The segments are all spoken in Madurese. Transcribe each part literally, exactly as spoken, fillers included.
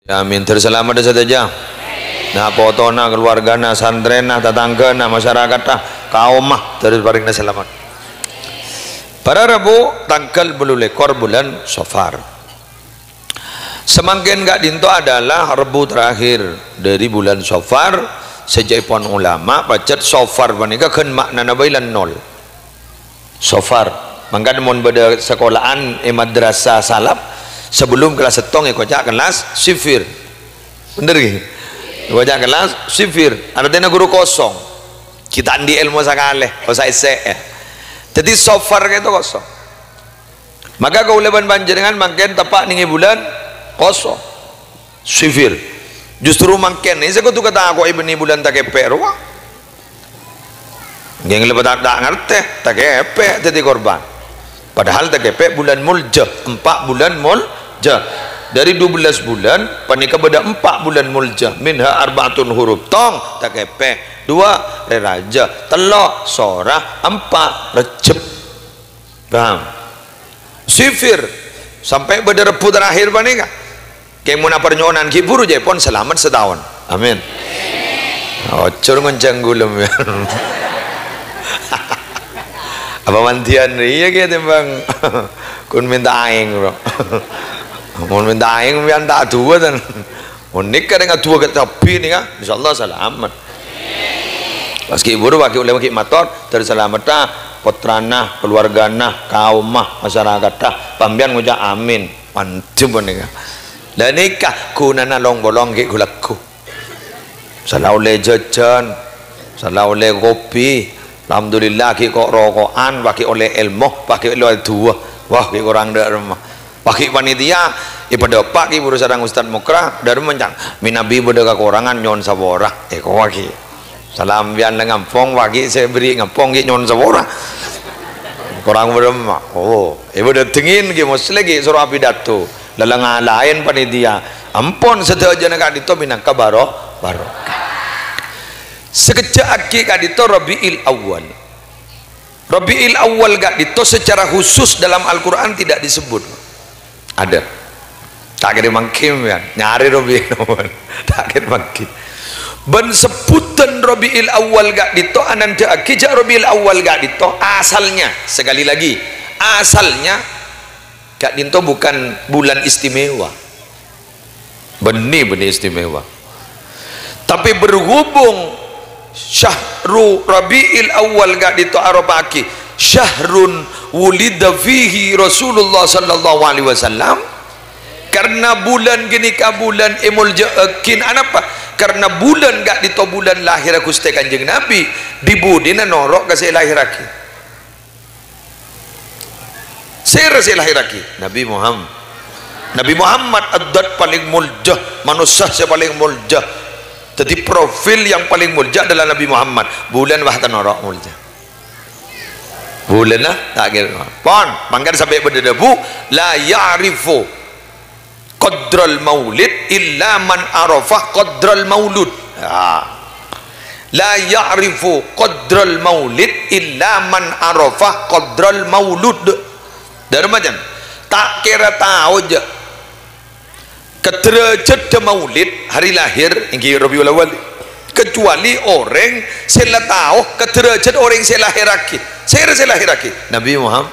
Amin. Terros salamet sadhâjâ. Nah, potona, keluargana, santrèna, tatangghâna, masyarakatta, kaomma, terros parèngana salamet. Para Rabu, tangghâl bâllu lèkor bulân Safar. Samangkèn ka'dinto adalah Rabu terakhir dari bulân Safar. Sè ca'èpon ulama, pajhât Safar panèka ghân ma'nana bhâi la nol. Safar. Mangkana mon bâdâ sakola'an è madrasah salaf, sabellum kellas sèttong èkoca' kellas sifir. Bhender, ghi? Èkoca' kellas sifir. Artèna ghuru kosong. Ghi' ta' andi' èlmo sakalè, osa èssè'è. Dhâddhi, Safar ka'dinto kosong. Maka kaulâ bân panjhennengngan mangkèn teppa' nèng è bulân kosong. Sifir. Justru mangkèn, sè kodhu katako'è bânnè bulân takèpè' rowa. Ngghi, ngalèpè ta', ta' ngartè, takèpè' dhâddhi korban. Padahal takèpè' bulân Molja, empa' bulân Molja. Dari dua belas bulan, panèka bâdâ empa' bulân Molja. Minha arba'atun hurum. Tong, takèpè'. Dua, Rè Rajâ. Tello', Sora. Empa', Rejjeb. Paham? Sifir. Sampè' bâdâ Rebbhu terakhir panèka. Kèng mon aparnyo'onan ghi' buru jâ' pon salamet sataon. Amin. Ojo ngonjhâng ghulem, ya. Apa mandiyân rèya kè tèmbhâng kun mènta aèng, bro. Mon mènta aèng, sampèyan ta' adu'a, tan. Mon nèka rèng adu'a ghi' kabbhi nèka, insyaallah salamet. Pas ghi' buru, pas ghi' ulama ghi' mator, terros salametta pottrana, keluargana, kaomma, masyarakatta. Sampèyan ngoca' amin. Mantep nèka. La nèka ghunana long-polong ghi' ghu-lagghu. Sala ollè jhâjhân, sala ollè kopi. Alhamdulillah, ghi' ko'-roko'an, pas ghi' ollè èlmo, pas ghi' ollè adu'a. Wah, ghi' korang dâ' remma. Pas ghi' panitia, èpadâpa' ghi' buru sareng Ustad Mukra, dâ' remma can, mènabi bâdâ kakorangan nyo'on sapora. Èkowa ghi'. Salam sampèyan la ngampong, pas ghi' sè bherri' ngampong ghi' nyo'on sapora. Korang bârâmma. Oh, èpadâtengngin ghi' moslè ghi' soro apidato. Lalang laèn panitia. Ampon sadhâjâna ka'dinto mènangka baro-, barokah. Sakejjhâ' aghi' ka'dinto Rabiul Awal. Rabiul Awal ka'dinto secara khusus dalam Al-Quran tidak disebut. Ada. Ta' kèra mangghi, ya. Nyarè Rabiul Awal. Ta' kèra mangghi. Bân sebbhudhân Rabiul Awal ka'dinto anandhâ'aghi jâ' Rabiul Awal ka'dinto asalnya, sekali lagi, asalnya ka'dinto bukan bulan istimewa. Bânnè, bânnè istimewa. Tapè berhubung syahru Rabiul Awal ka'dinto aropa'aghi syahrun wulida fihi Rasulullah sallallahu alaihi wasallam, karena bulân ghânèka bulân èmoljâ'aghi, anapa? Karena bulân ka'dinto bulân lahèrra Ghustè Kanjeng Nabi, di-budina noro' ka sè èlahèrraghi. Sèra sè èlahèrraghi? Nabi Muhammad. Nabi Muhammad adzat palèng molja, manossa sè palèng molja. Dhâddhi, profil yang paling molja adalah Nabi Muhammad. Bulân bâ ta' noro' molja. Bulânna ta' kèra. Pon, mangkana sampè' bâdâ dhâbu, "La ya'rifu qadral maulid illa man arafa qadral maulud." Ya. "La ya'rifu qadral maulid illa man arafa qadral maulud." Dâ' remma can, ta' kèra tao jâ' ka dârâjâddhâ maulid, hari lahir, èngghi Rabiul Awal, kecuali orèng sè la tao ka dârâjât orèng sè lahèrraghi. Sèra sè lahèrraghi? Nabi Muhammad.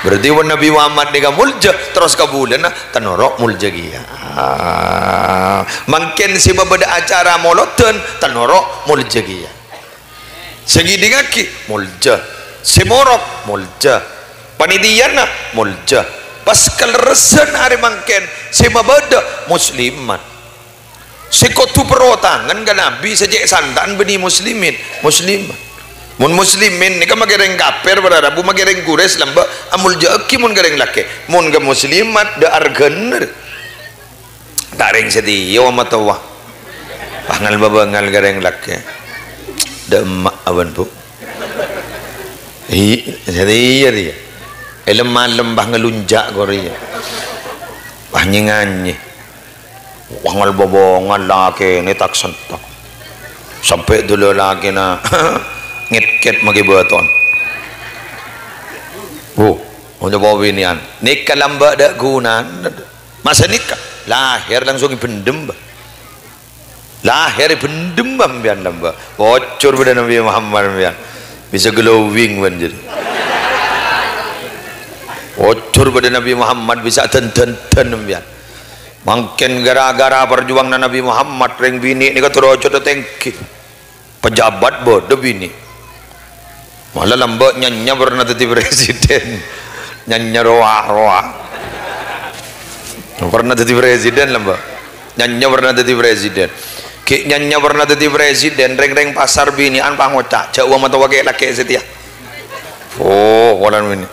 Berarti mon Nabi Muhammad nèka molja, terros ka bulânna, ta' noro' molja kèya. Ah, mangkèn sè mabâdâ acara molodhân, ta' noro' molja kèya. Sè ngèdingngaghi, molja. Sè morok, molja. Panitiana, molja. Pas kalerressan arè mangkèn, sè mabâdâ muslimat. Sè kodhu perro tangan ka Nabi sè cè' santa'an bânnè muslimin, muslimat. Mon muslimin nèka makè rèng kafir, para rabu makè rèng Quraisy lambâ' amolja'aghi mon ka rèng lakè'. Mon ka muslimat, dâ' arghâna. Ta' rèng satèya matowa. Bângal-bâbângal ka rèng lakè'. Dâ' emma' abân, Bu. Hi, satèya rèya. Èlem-malem bâ ngalunja' ko rèya. Bâ nyè-nganyè. Bângal-bâbângal lakèna tak-sentak. Sampè' dulâ lakèna ngèt-kèt makè bâton. Wuh, onco' pabinèyan. Nèka lambâ' dâ' ghunana. Masa nèka. Lahèr langsung èbhendhem, Mbah. Lahèr èbhendhem, Mbah, sampèyan, Mbah. Ojhur bâdâ Nabbhi Muhammad, sampèyan. Bisa glowing, bân, jadi. Ojhur bâdâ Nabbhi Muhammad bisa dân-dândân, sampèyan. Mangkèn gara-gara parjuwânganna Nabbhi Muhammad, rèng binè' nèka dârâjhâddhâ tèngghi. Pejabat bâdâ binè'. Mala lambâ' nyannya pernah dhâddhi presiden. Nyannya rowa-rowa. Pernah dhâddhi presiden lambâ'. Nyannya pernah dhâddhi presiden. Ghi' nyannya pernah dhâddhi presiden, rèng-rèng pasar binè'an pangoca', "Jhâ' wa matowa kè' lakè' satèya." Oh, polana binè'.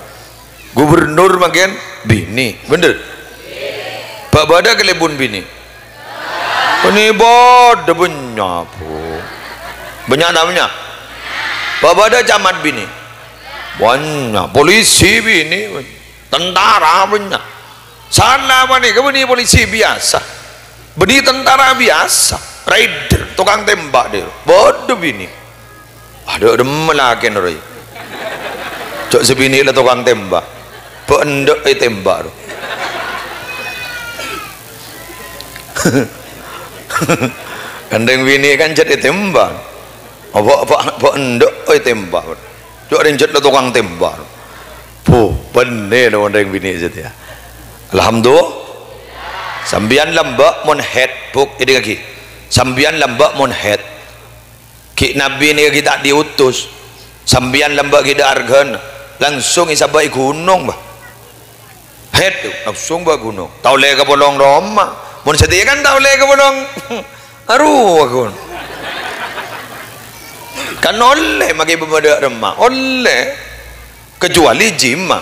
Gubernur mangkèn binè', bhender? Bâ' bâdâ kalèbun binè'? Bânnè bâdâ bânnya', Bu. Bânnya' ta' bânnya'? Bâ' bâdâ camat binè'? Bânnya'. Polisi binè', tentara bânnya'. Sala panèka bânnè polisi biyasa. Bânnè tentara biyasa. Raider, tokang tèmbhâk, dâ' iyâ. Bâdâ binè'. Adâ' remma lakèna rowa. Jhâ' sè binè' la tokang tèmbhâk. Bâ' endâ' ètèmbhâk rowa. Kan rèng binè' kan jhât ètèmbhâk. Apa, apa, bâ' endâ' ètèmbhâk. Jhâ' rèng jhât la tokang tèmbhâk. Bu, bânnè la mon rèng binè' satèya. Alhamdulillah. Sampèyan lambâ' mon haid, Bu, èdingngaghi. Sampèyan lambâ' mon haid. Ghi' Nabbhi nèka ghi' ta' diutus. Sampèyan lambâ' ghi' dâ' arghâna. Langsung èsabâ' è ghunong, Mbah. Haid, langsung bâ' ghunong. Ta' ollè kapolong roma. Mon satèya kan ta' ollè kapolong arowa, ghun. Kan ollè makè bâbâ dâ' remma. Ollè. Kecuali jima'.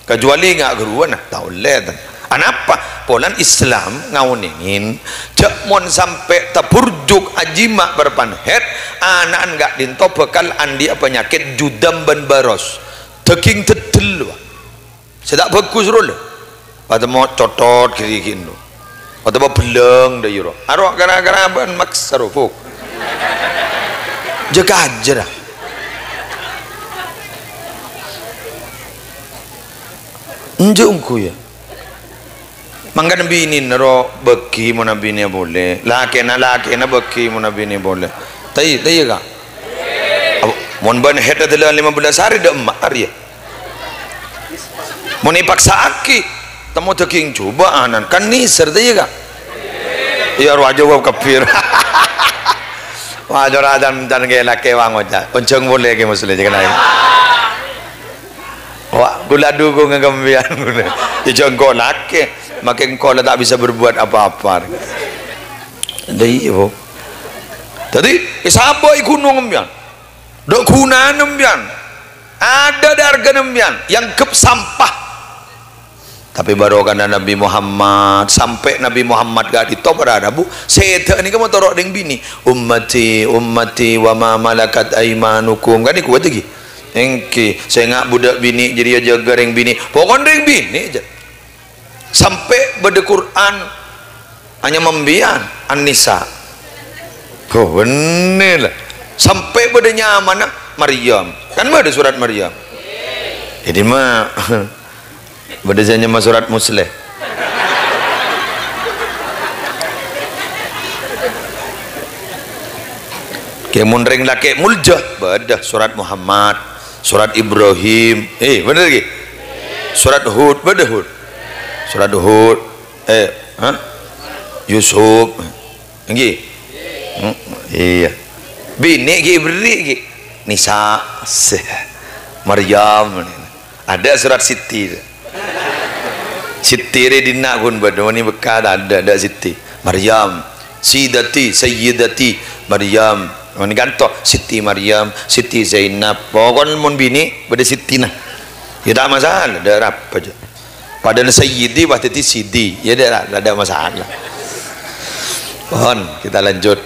Kecuali nga' ghâruwa, na, ta' ollè, ten. Anapa? Polana Islam ngaonèngè, jhâ' mon sampè' taburjuk ajima' bârâmpan haid, ana'na ka'dinto bhâkal andi'â panyakèt judam bân baros. Dhâging dheddhel, Pak. Sè ta' bhâghus rowa, lho. Patemmo cothot ghârighi', lho. Otabâ bellâng dâ' iyâ rowa. Arowa ghârâ-ghârâ bâ'na maksa rowa, Bu. Jâgâ ajâ, ra. Enjâ' ongghu, yâ. Mangkana binèna rowa bâghi mon abinè polè. Lakèna, lakèna bâghi mon abinè polè. Ta' iyâ, ta' iyâ, Ka'? Apa, mon bâ'na haid adâlân lèma bellâs arè, dâ' emma' arè, yâ? Mon èpaksa'aghi, temmo dhâging jhubâ' anan, kan nèser, ta' iyâ, Ka'? Iyâ, rowa jâwâb kabbhi. Wah, jhâ' can-can kè lakè wa ngoca'. Onjhâng polè kè Muslim, jâgâ naè. Wah, kaulâ dukung sampèyan. Jhâ' engko' lakè, makè engko' la ta' bisa berbuat apa-apa. Dâ' iyâ, Bu. Dhâddhi, èsabâ' è ghunong sampèyan. Dâ' ghunana sampèyan. Adâ' dâ' arghâna sampèyan, èangghep sampah. Tapè barokana Nabbhi Muhammad, sampè' Nabbhi Muhammad ka'dinto para rabu, sèdhâ nèka matoro' rèng binè', "Ummati, ummati, wa ma malakat aimanukum." Kan nèko, ènggi. Ènggi, sènga' budhâk binè' jârèya jâgâ rèng binè'. Pokokna rèng binè', jâ. Sampè' bâdâ Qur'an, anyama sampèyan, An-Nisa. Oh, bânnè, la. Sampè' bâdâ nyamana Maryam. Kan bâdâ surat Maryam? È dimma? Bâdâ sè nyama surat Musleh. Kè mon rèng lakè' molja, bâdâ surat Muhammad, surat Ibrahim. Eh, bhender, ghi? Surat Hud, bâdâ Hud. Surat Hud. Eh, ha? Yusuf. Ènggi? Hmm, iyâ. Binè' ghi' èberri' ghi'. Nisa, sè, Maryam. Adâ' surat Siti. Siti rè dinna' ghun bâdâ, mon è Mekka adâ', adâ' Siti. Maryam. Sidati, Sayyidati, Maryam. Mon è kanto, Siti Maryam, Siti Zainab. Pokokna mon binè' bâdâ Sitina. Yâ ta' masalah, adâ' arapa jâ. Padahal Sayyidi pas dhâddhi Sidi. Yâ, dâ', la, la, dâ' masalah. Pon, kita lanjut.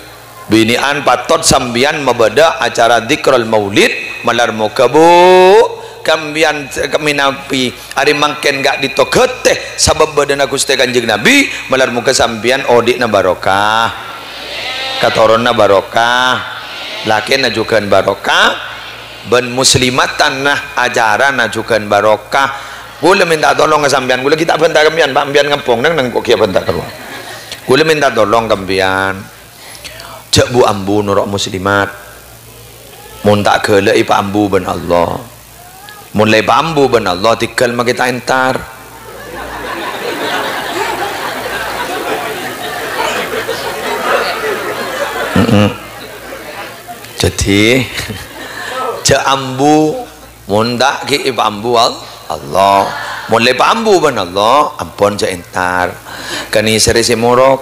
Binè'an patot sampèyan mabâdâ acara dzikrul maulid, malar moghâ, Bu, sampèyan mènabi arè mangkèn ka'dinto ghâtè sabâb bâdâna Ghustè Kanjeng Nabi, malar moghâ sampèyan odi'na barokah, katoronanna barokah, lakèna jhughân barokah, bân muslimatanna acarana jhughân barokah. Kaulâ mènta tolong ka sampèyan, kaulâ ghi' ta' bhânta ka sampèyan, Pak, sampèyan ngempong, neng, neng, kok ghi' bhânta ka kaulâ. Kaulâ mènta tolong ka sampèyan. Jhâ' bu-ambu noro' muslimat. Mon ta' ghellâ' èpaambu bân Allah. Mon la èpaambu bân Allah, tèghâl makè ta' entar. Mm-mm. Dhâddhi, jhâ' ambu, mon ta' ghi' èpaambu Al-, Allah. Mon la èpaambu bân Allah, ampon jhâ' entar. Kanèserè sè morok.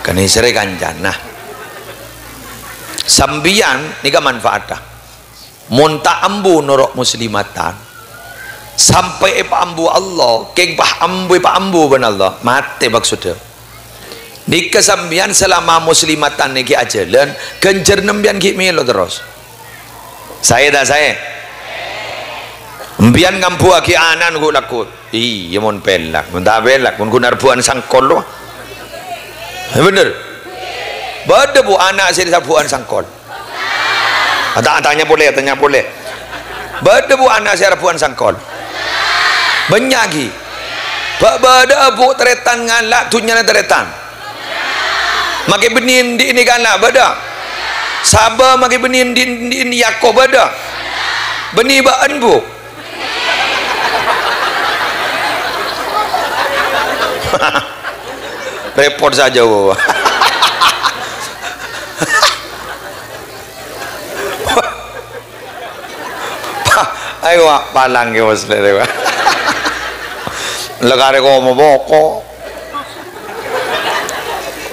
Kanèserè kancana. Sampèyan nèka manfaatta. Mon ta' ambu noro' muslimatan, sampè' èpaambu Allah, kèng pas ambu èpaambu bân Allah, matè maksoddhâ. Nèka sampèyan salama muslimatan nèka ajhâlân, ghânjhârânna sampèyan ghi' mèlo terros. Saè ta' saè? Sampèyan ngambuwâghi ana'na ghu' lagghu'. Iyâ, mon pellak, mon ta' pellak, mon ghun arebbhu'ân sangkol, lo. Bhender. Bâdâ, Bu, ana' sè arebbhu'ân sangkol. Ta-, tanya polè, tanya polè. Bâdâ, Bu, ana' sè arebbhu'ân sangkol. Bânnya' ghi. Bâ-, bâdâ'â, Bu, tarètan ngala' dhunnyana tarètan. Makè bânnè andi' nèka ana' bâdâ. Saba makè bânnè andi', andi', andi' Yako bâdâ. Bânnè bâ'ân, Bu. Repot saja, Bu. Ayo, wa, palang ke, Bos, lere, wa. Lekare komo poko.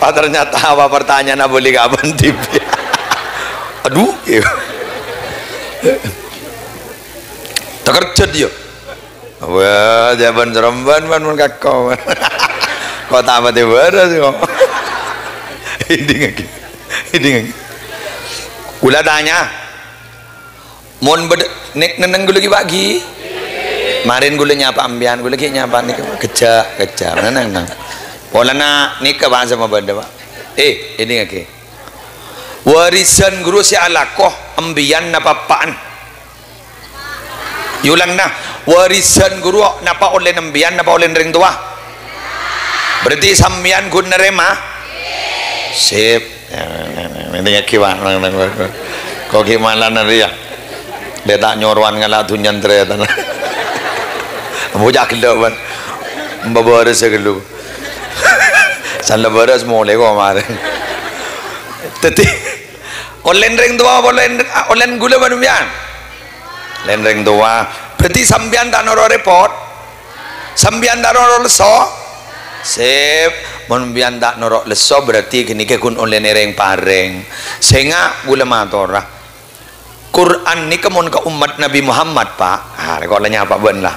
Wah, ternyata apa pertanyaan boleh kapan tiba? Aduh, ya. Tekerjet, ya. Wah, jaban seremban, man, man, kako. Kok tak mati beres, kok. Ini lagi. Ini lagi. Kula tanya, Mon bâdâ, nè-, nenneng ghulâ ghi', Pak, ghi? Marèn ghulâ nyapa sampèyan, ghulâ ghi' nyapa nèka, Pak. Kejjhâ', kejjhâ'. Nenneng, neng. Polana nèka, Pak, sama bâdâ, Pak. Eh, èdingngaghi. Warisan ghuru sè alako, sampèyan napa eppa'en? Yolana, warisan ghuru napa ollèna sampèyan, napa ollèna rèng towa? Berarti sampèyan ghun narèma? Sip. Èdingngaghi, Pak. Kok ghi' malana rèya? Lè ta' nyorowan ngala' dhunnya tarètan. Bocah ghellu', Pak. Mbabârâs ghellu'. San la bârâs molè kok marèn. Dhâddhi, ollèna rèng towa apa ollèna, ollèna ghulâ bân sampèyan? Ollèna rèng towa. Berarti sampèyan ta' noro' repot? Sampèyan ta' noro' lesso? Sip. Mon sampèyan ta' noro' lesso, berarti ghânèka ghun ollèna rèng-parèng. Sènga' ghulâ matora. Qur'an nèka mon ka ommat Nabbhi Muhammad, Pak. Ah, kok la nyapa bâ'na la.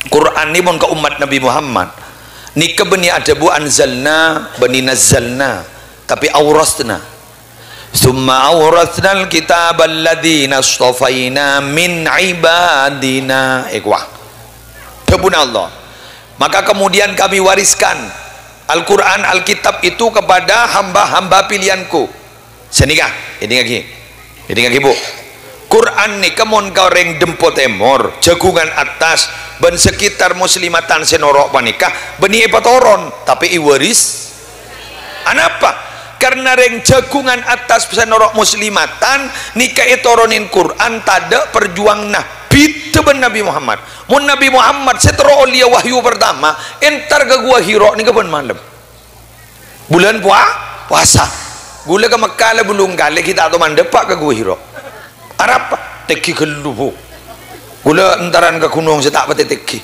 Qur'an nèka mon ka ommat Nabbhi Muhammad. Nèka bânnè adhâbu anzalna, bânnè nazzalna. Tapè awrasna. "Tsumma awrasnal kitaballadzina astafaina min ibadina." Èkowa. Dhâbuna Allah, "Maka kemudian Kami wariskan Al-Qur'an, Alkitab itu kepada hamba-hamba pilihan-Ku." Sanèka, èdingngaghi. Èdingngaghi, Bu. Qur'an nèka mon ka orèng Dempo Tèmor, Jagungan Attas, bân sekitar Muslimatan sè noro' panèka, bânnè èpatoron, tapè èwaris. Anapa? Karna rèng Jagungan Attas sè noro' Muslimatan nèka ètoronin Qur'an tadâ' parjuwanganna, bhidhâ bân Nabbhi Muhammad. Mon Nabbhi Muhammad sè terro ollèya wahyu partama, entar ka Guwa Hira nèka bân malem. Bulân powa-, powasa. Ghulâ ka Mekka la bâllung kalè ghi' ta' toman dâpa' ka Guwa Hira. Arapa? Tèngghi ghâllu, Bu. Ghulâ entaran ka ghunong sè ta' patè tèngghi.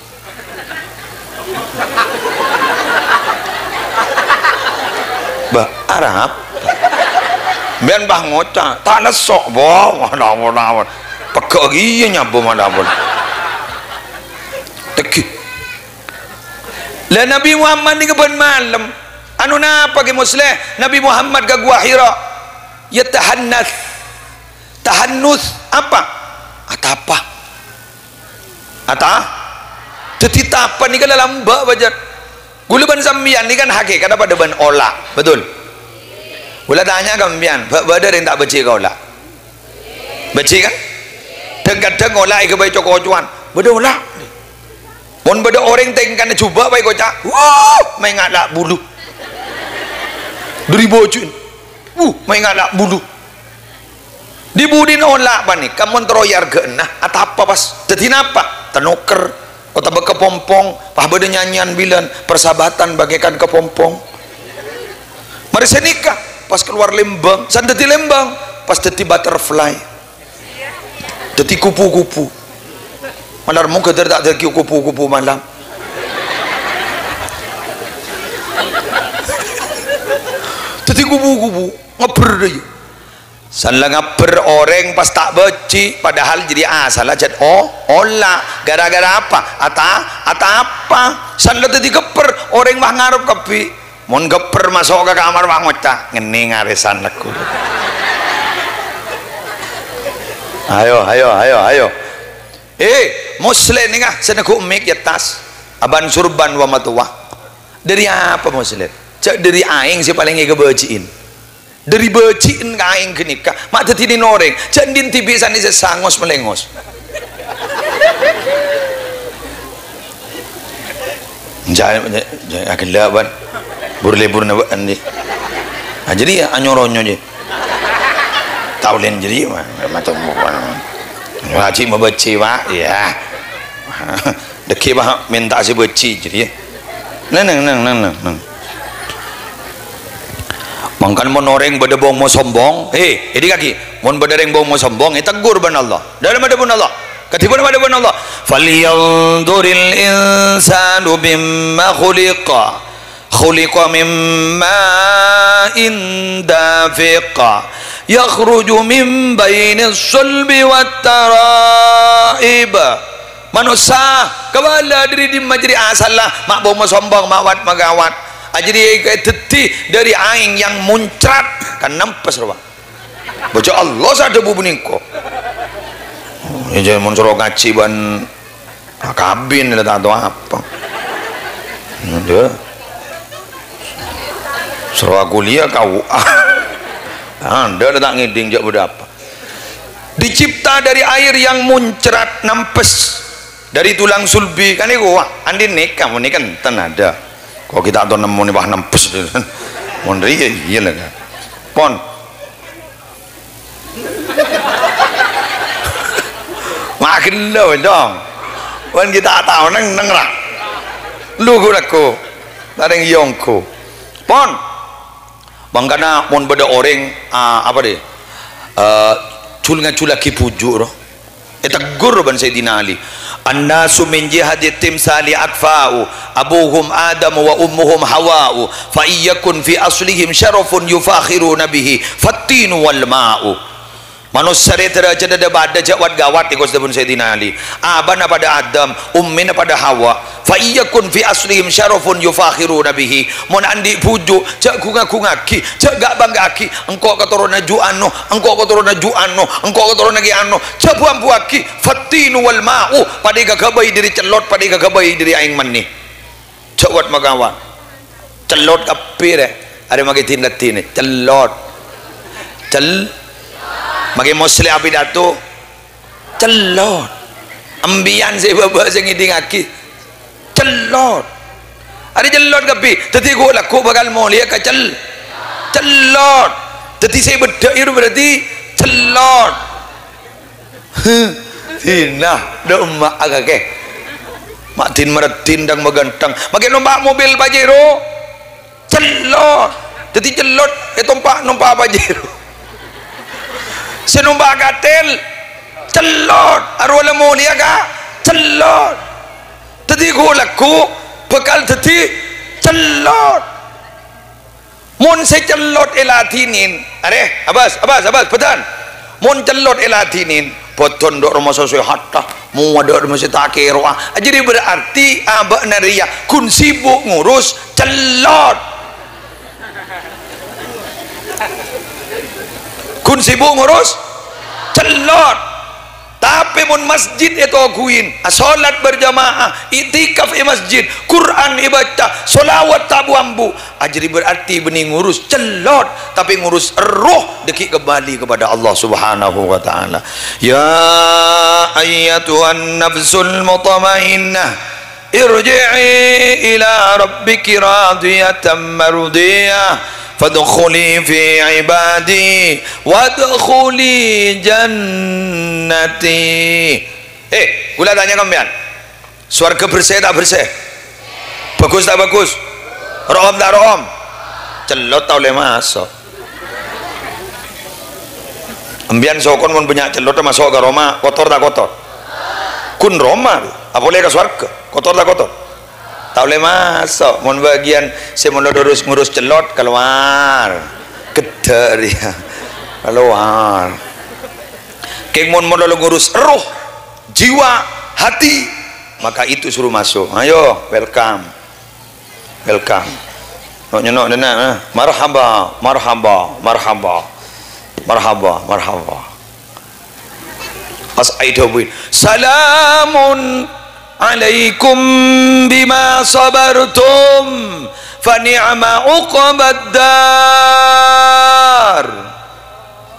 Bâ, arapa? Sampèyan bâ ngoca', "Ta' lesso', Bu." Mon-, mon-, mon. Pegghâ' kèya nyabâ mon-, mon. Tèngghi. Lah, Nabbhi Muhammad nèka bân malem. Anu napa, Kè Musleh? Nabbhi Muhammad ka Guwa Hira. Ya tahannats. Tahannus apa? Atapa. Ata-, dhâddhi tapa nèka la lambâ', bâjâ. Ghulâ bân sampèyan nèka kan hakèkatta padâ bân ola', betul? Ghulâ tanya ka sampèyan, bâ-, bâdâ rèng ta' bâjhi' ka ola'? Bâjhi', kan? Dhâng-kadhâng ola' èghâbây co-kocowan. Bâdâ ola'. Mon bâdâ orèng tèngkana jhubâ' bhâi koca', "Wuh, mènga' la' bulu." Dhâri bâjhi'na. Wuh, ma' ngala' bulu. Di-budina ola' panèka mon terro èarghâ'âna, atapa pas. Dhâddhi napa? Tanoker. Otabâ kepompong, pas bâdâ nyanyian bilân, "Persahabatan bagaikan kepompong." Marè sanèka, pas kalowar lembang, san dhâddhi lembang, pas dhâddhi butterfly. Dhâddhi kupu-kupu. Malar moghâ dhâr ta' dhâddhi kupu-kupu malam. Dhâddhi kupu-kupu, ngabbher dhâ' iyâ. San la ngabbher orèng pas ta' bâjhi', padahal jârèya asalla jhât o-, ola'. Gara-gara apa? Ata-, atapa. San la dhâddhi gebbher, orèng pas ngarep kabbhi. Mon gebbher maso' ka kamar, pas ngoca', "Ngennèng arèsan lagghu." Ayo, ayo, ayo, ayo. Eh, Musleh nèka, sè neggu' mik è attas. Abân surban wa matowa. Dhâri apa, Musleh? Jhâ' dhâri aèng sè palèng èkabâjhi'in. Dhâri bâjhi'en ka aèng ghânèka, ma' dhâddhi nèng orèng. Jhâ' andi' dhibi' sanè sè sangos malèngos. Jhâ', jhâ', jhâ', aghellâ', bân. Bur-lebbur napa andi'. Ah, jârèya, anyo-ronyo, jâ. Taulèn jârèya, ma-, macem. Ngajhi mabâjhi, Pak. Iyâ. Dhâggi', Pak, mènta sè bâjhi, jârèya. Neng, neng, neng, neng, neng, neng. Mangkana mon orèng bâdâ bâng mo-sombong, eh, èdhingngaghi, mon bâdâ orèng bâng mo-sombong, ètegghur bân Allah. Dâlem adhâbuna Allah. Kadhibuna adhâbuna Allah. "Falyanzuril insanu mimma khuliqa. Khuliqa min ma'in dafiq. Yakhruju min bainis sulbi wat tara'ib." Manossa, kabâlâ dhâri dimma jârèya asalla, ma' bâng mo-sombong, ma' wat-magawat. Ajârèya èkadhâddhi dhâri aèng yang muncrat, kan nempes, rowa. Bâjâ Allah sè adhâbu bânnèko. Iyâ, jhâ' mon soro ngajhi bân akabin la ta' tao apa. Iyâ. Soro kuliah K U A. Anda la ta' ngèdhing jhâ' bâdâ apa. Dicipta dari air yang muncrat, nempes. Dhâri tulang sulbi, kan nèko, wah, andi' nèka, mon nèka enten ada. Kok kita atau nemmoni, wah, nempes. Mon rèya, iyâ la, kan. Pon. Wah, ghellu, dong. Pon kita atau neng, neng, ra. Lu, gu, lagu. Tarèng yongku. Pon. Mangkana mon bâdâ orèng, a, apa dhi? Eh, jul-ngajullaghi bhuju', ro. Ètegghur bân Sayyidina Ali. "Annasu min jihati timsali akfa'u, abuhum Adam wa ummuhum Hawa'u, fa iyyakun fi aslihim syarafun yufakhiruna bihi, fattinu wal ma'u." Manossa rè dârâjhâddhâ padâ jhâ' wat-gawat, èko dhâbuna Sayyidina Ali. Abana padâ Adam, ummina padâ Hawa. "Fa iyyakun fi aslihim syarafun yufakhiruna bihi." Mon andi' bhuju', jhâ' ghung-ngagungngaghi, jhâ' gha'-bângga'aghi. "Engko' katoronna jhu' ano, engko' katoronna jhu' ano, engko' katoronna ghi' ano." Jhâ' bu-ambuwaghi. "Fattinu wal ma'u." Padâ èkaghâbây dhâri cellot, padâ èkaghâbây dhâri aèng mani. Jhâ' wat-magawat. Cellot kabbhi, rè. Arè makè din-laddinè. Cellot. Cel-, makè Musleh apidato. Cellot. Embiyan sè bâbâ sè ngèdhingngaghi. Cellot. Arè cellot kabbhi. Dhâddhi ghu-, lagghu bhâkal molèya ka cel-, cellot. Dhâddhi sè bâddhâ' iyâ berarti cellot. Heh, dinah, dâ' emma' akakè. Ma' din-maraddin dâng-maghântheng. Makè nompa' mobil Pajero. Cellot. Dhâddhi cellot, ètompa', nompa' Pajero. Sè nompa' katèl. Cellot. Arowa la molèya ka. Cellot. Dhâddhi ghu-, lagghu bhâkal dhâddhi cellot. Mon sè cellot èladhinin, arè, abâs, abâs, abâs, bhâdhân. Mon cellot èladhinin, bhâdhân dâ' roma sè sèhatta, mowa dâ' roma sè ta' kèrowa. Jârèya berarti abâ'na rèya ghun sibuk ngurus cellot. Ghun sibuk ngurus cellot. Tapè mon masjid ètoghuwin, asholat berjamaah, iktikaf è masjid, Qur'an èbâca, sholawat ta' bu-ambu, ajârèya berarti bânnè ngurus cellot, tapè ngurus erroh dhâggi' kembali kepada Allah Subhanahu wa Ta'ala. Ya ayyatuhan nafsul mutmainnah, irji'i ila rabbiki radiyatan mardiyah. Fadkhuli fi ibadi wadkhuli jannati. Eh, kaulâ tanya sampèyan. Sowarghâ bersè ta' bersè? Bhâghus ta' bhâghus? Ro'om ta' ro'om? Cellot ta' ollè maso'. Sampèyan sokon mon bânnya' cellot maso' ka roma, kotor ta' kotor? Ghun roma, apa polè ka sowarghâ, kotor ta' kotor? Ta' ollè maso'. Mon bâgiyân sè malolo ngurus, ngurus cellot, kalowar. Ghedda' rèya. Kalowar. Kèng mon malolo ngurus erroh, jiwa, hati, maka itu suruh masuk. Ayo, welcome. Welcome. Nok nyenok dena, eh. Marhaba, marhaba, marhaba. Marhaba, marhaba. Pas aidhâbuwi, "Salamun alaikum bima sabartum, fa ni'ma uqbad dar."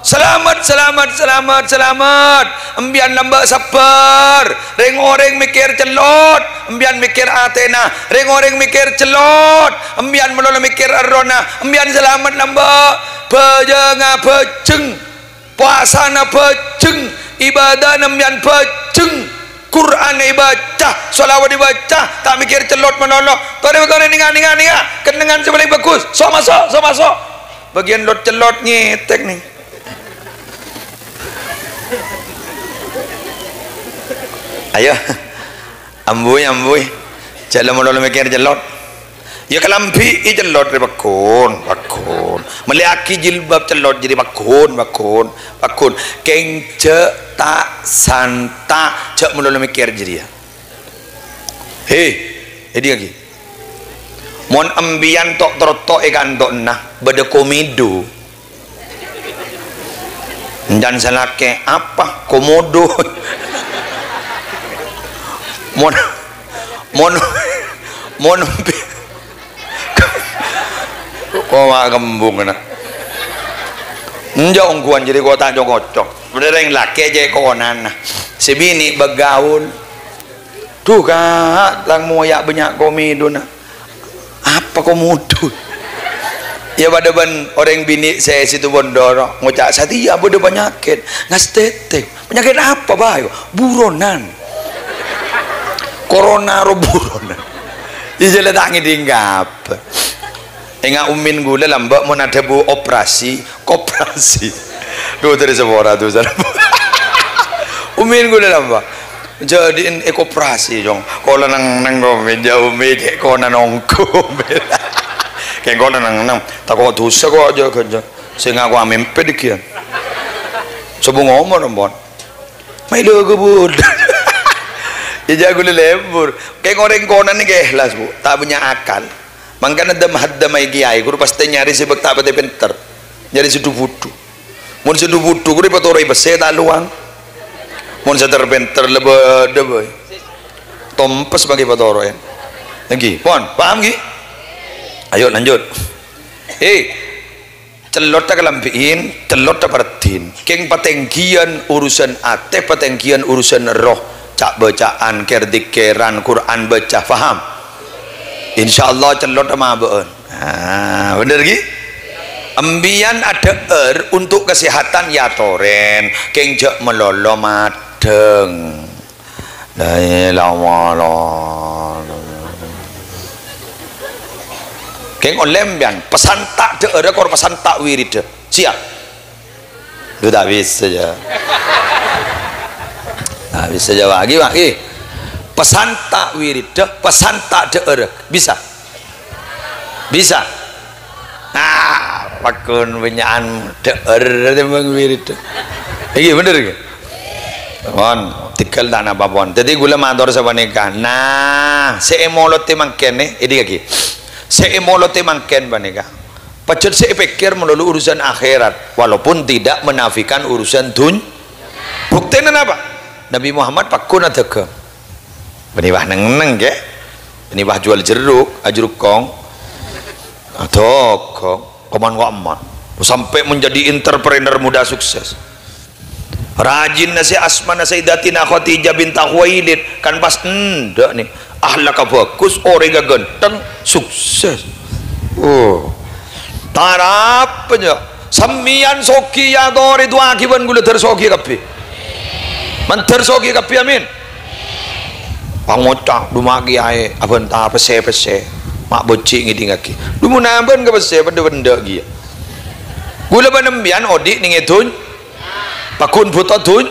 Salamet, salamet, salamet, salamet. Empèyan lambâ' sabbhâr. Rèng-orèng mèkkèr cellot, empèyan mèkkèr atèna. Rèng-orèng mèkkèr cellot, empèyan malolo mèkkèr errohna. Empèyan salamet lambâ'. Bhâjângnga bhâjheng. Powasana bhâjheng, ibâdâna empèyan bhâjheng, Qur'an èbâca, shalawat èbâca, ta' mèkkèr cellot malolo. Torè, torè, nènga', nènga', nènga', kennengngan sè palèng bhâghus. So' maso', so' maso'. Bâgiyân lot-cellot ngètèk, nèng. Ayo. Ambuy, ambuy. Jhâ' la malolo mèkkèr cellot. Iyâ kalambhi'i cellot rè pagghun, pagghun. Mellèyaghi jilbab cellot jârèya pagghun, pagghun, pagghun. Kèng jhâ' ta' santa', jhâ' malolo mèkkèr jârèya. He, èdingngaghi. Mon empèyan to'-trotto' è kanto'na bâdâ komedo. Encan salakè apa? Komodo. Mon, mon, mon, kok ma' kembung kèna. Enjâ' ongghuwân jârèya kok ta' cocok. Bâdâ rèng lakè' cè' konana. Sè binè' bâgaul. Dhu, Ka', tang moya' bânnya' komedona. Apa komodo? Iyâ padâ bân orèng binè' sè Situbondoro ngoca', "Satèya bâdâ panyakèt, ngastètèk." Panyakèt apa, Bayu? Buronan. Corona ro buronan. Iyâ jhâ' la ta' ngèdhing apa. Enga' ummin ghulâ lambâ' mon adhâbu operasi, koperasi. Dhu, dhâri sapora, dhu, sar-, ummin ghulâ lambâ'. Jhâ' dhi'en èkoperasi, Cong. Kaulâ neng-neng, kok mèja ummi cè' kona nongko. Kèng kaulâ neng-neng. Tako' dhusa kok, jhâ', jhâ'. Sè ngako amèmpè dhigghiyân. Sobung omor, ampon. Maèlo kebun. Iyâ jhâ' ghulâ lèbur. Kèng orèng kona nèka èhlas, Bu. Ta' bânnya' akal. Mangkana dhâm-haddhâmma kèyaè, ghuru pastè nyarè sè bâk ta' patè pènter. Nyarè sè dhu-budhu. Mon sè dhu-budhu ghuru èpatoro'è pèssè ta' lowang. Mon sè ter-pènter la bâdâ bhâi. Tompes mangkè èpatoro'è. Èngghi, pon, paham ghi? Ayo lanjut. Eh, cellotta kalambhi'in, cellotta pareddhin. Kèng patèngghiyân urusan atè, patèngghiyân urusan erroh. Ca'-bâca'an, kèr-dhikèran, Qur'an bâca, paham? Insyaallah cellotta mabâ'ân. Ah, bhender ghi? Empèyan adhâ'âr untuk kesehatan ya torèn, kèng jhâ' malolo madhâng. La ilaha illallah. Kèng ollè empèyan, pesanta' dhâ'ârâ kor pesanta' wiriddhâ. Siap? Lu ta' bisa jâ. Ta' bisa jâ, Pak. Ghi, Pak, ghi. Pesanta' wiriddhâ, pesanta' dhâ'ârâ. Bisa? Bisa? Nah, pagghun bânnya'an dhâ'âr tèmbhâng wirid. Iki bhender iki. Pon, tegghâl ta' napa pon. Dhâddhi ghulâ mator sapanèka. Nah, sè èmolodhi mangkèn, eh, èdingngaghi. Sè èmolodhi mangkèn panèka. Pajhât sè èpèkkèr malolo urusan akhèrat, walaupun tidak menafikan urusan dunya. Buktèna napa? Nabi Muhammad pagghun adhâghâng. Bânnè bâ neng-neng, kè. Bânnè bâ jual jeruk, ajrukong. Adhâghâng. Koman-koman. Sampè' menjadi entrepreneur muda sukses. Rajinna sè asmana Sayyidatina Khadijah binta Khuwailid, kan pas endâ' nè. Akhlakka bhâghus, orèngnga ghântheng, sukses. Oh. Arapa, jâ'? Sampèyan soghi, ya, torè du'aaghi bân ghulâ dâr soghi kabbhi. Mandhâr soghi kabbhi, amin. Pangoca', dhu ma' kèyaè, abhânta pèssè-pèssè. Ma' bâji' ngèdingngaghi. Dhu mon abân ka pèssè, bhendhâ-bhendhâ kèya. Ghulâ bân sampèyan odi' nèng è dhun-, paggun bhuto dhun-,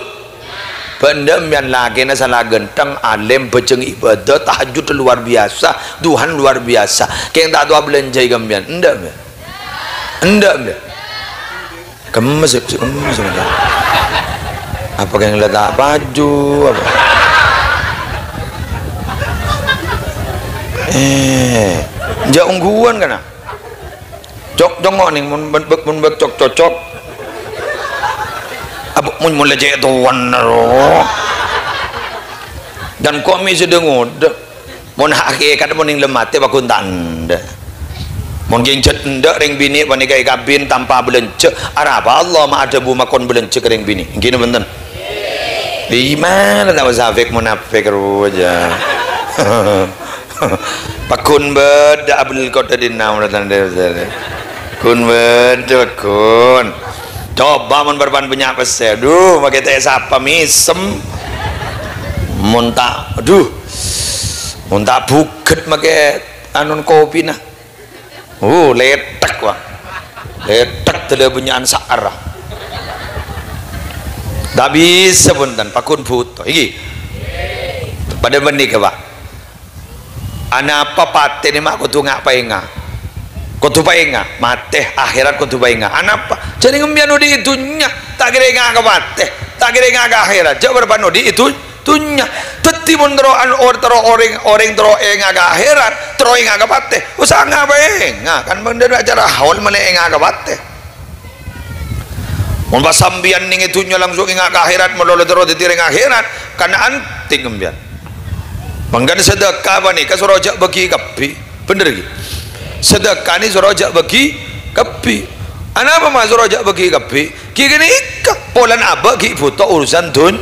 Bâ' endâ' sampèyan lakèna sala ghântheng, alim, bhâjâng ibadah, tahajjud luar biasa, Tuhan luar biasa. Kèng ta' towa abhâlânjhâi ka sampèyan. Endâ', sampèyan? Endâ', sampèyan? Kemmes, kemmes, kemmes. Apa kèng la ta' paju, apa? Eh, jâ' ongghuwân, kana? Cok, cok, ngoning, mon, mon, mon, mon, cok, cok, cok. Apa, mon, mon, la cè' towan, ro. Dan kok mi sedang ngodek. Mon hakikat, mon ning lematè, bakun tanda. Mon genjet endek, ring bini, panèka èkabin tanpa belanja. Arapa Allah ma' adhâbu makon belanja ka ring bini? Gini, benten. Di mana tak munafik, munafik, ro, jâ'. Paggun bâdâ Abdul Qadir di naon tandhâ. Ghun bâdâ, ghun. Coba mon bârâmpan bânnya' pèssè. Duh, makè ta' sapa mèsem. Mon ta', duh. Mon ta' bhughât makè anun kopina. Uh, lèthèk, wah. Lèthèk dâlâ bânnya'an sa'ar. Ta' bisa, bhunten, paggun bhuto. Iki. Padâ bânnè, Pak. Anapa patè nè ma' kodhu nga'-paènga'? Kodhu paènga', matè, akhèrat kodhu paènga'. Anapa? Jhâ' nèng sampèyan odi' è dhunnya, ta' kèra ènga' ka patè, ta' kèra ènga' ka akhèrat. Jhâ' bârâmpan odi' è dhun-, dhunnya. Dhâddhi mon terro an-, or-, terro orèng, orèng terro ènga' ka akhèrat, terro ènga' ka patè, usaha nga'-paènga'. Kan bâdâ acara haul mènè ènga' ka patè. Mon pas sampèyan nèng è dhunnya langsung ènga' ka akhèrat, malolo terro dhâddhi orèng akhèrat, kan anting sampèyan. Mangkana sedekah panèka soro jhâ' bâgi kabbhi. Bhender, ghi? Sedekah nè soro jhâ' bâgi kabbhi. Anapa ma' soro jhâ' bâgi kabbhi? Ghi ghânèka, polana abâ' ghi' bhuto urusan dhun-,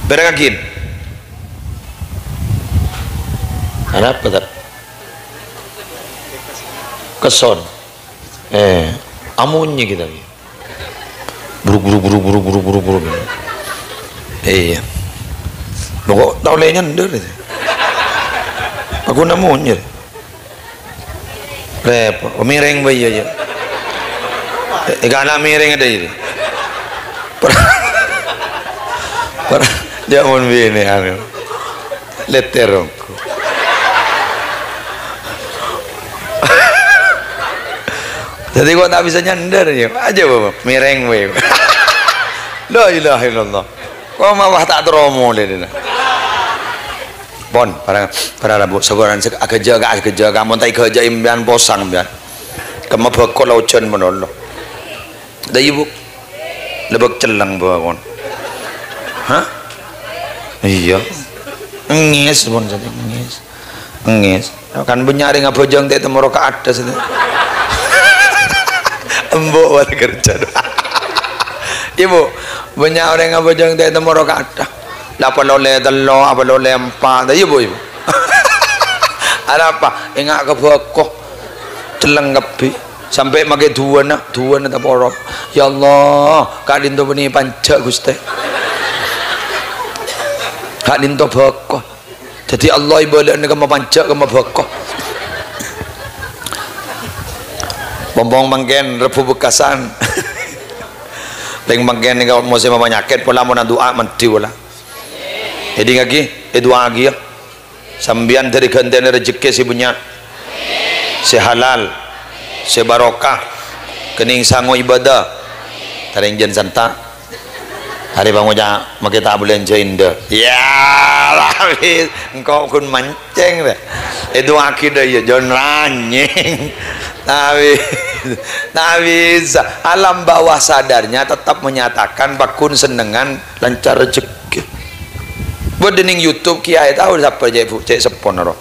Pèrèngngaghi. Anapa, Tad? Kesson. Eh, amonyè kita, ghi. Bruk, bruk, bruk. Iyâ. Lo kok ta' ollè nyender, ghi? Aku namo nyender. Repot. Mèrèng bhâi, yâ, yâ. Eh, kana' mèrèng adâ' ini. Para, para, jhâ' mon binè, anu. Lètèr, ongko. Dhâddhi kok ta' bisa nyender, yâ. Ajâ, Bapak. Mèrèng, wè. La ilaha illallah. Kok malah ta' terro molè, dina. Pon, para, para rabu, sabaran sè aghâjâ ka, aghâjâ ka, mon ta' èghâjâ sampèyan posang, sampèyan. Kemma bhâko la ojhân malolo. Dâ' iyâ, Bu. Lebak celleng bhâkon. Hah? Iyâ. Ngès, pon, satu ngès. Ngès. Kan bânnya' rèng abhâjâng ta' temmo rokaat, satu. Embo' wal kerja. Iyâ, Bu. Bânnya' orèng abhâjâng ta' temmo rokaat. La apa lolè tello', apa lolè empa'. Iyâ, Bu, iyâ, Bu. Arapa? Ènga' ka bhâko. Celleng kabbhi. Sampè' makè duwâna, duwâna taporo. Ya Allah, ka'dinto bânnè panjhâ, Ghustè. Ka'dinto bhâko. Dhâddhi Allah èbâlâna kemma panjhâ, kemma bhâko. Pompong mangkèn, rebbhu bekasan. Lèng mangkèn nèka mosèm panyakèt, pola mon adu'a mandhi pola. Èdingngaghi, èdu'aaghi, yâ. Sampèyan dhâri ghântèna rejhekkè sè bânnya', sè halal, sè barokah, kennèng sango ibadah. Tarèng jân santa'. Arè pangoca', "Makè ta' abhâlânjhâi, Ndâ'." Yâ, tapi engko' ghun mancèng, rè. Èdu'aaghi, dâ' iyâ, jân ranyèng. Tapi, ta' bisa. Alam bawah sadarnya tetap menyatakan, paggun sennengngan lancar rejhekkè. Bâdâ nèng YouTube, kiyaè tao sapa, cè', Bu, cè' seppona, ro.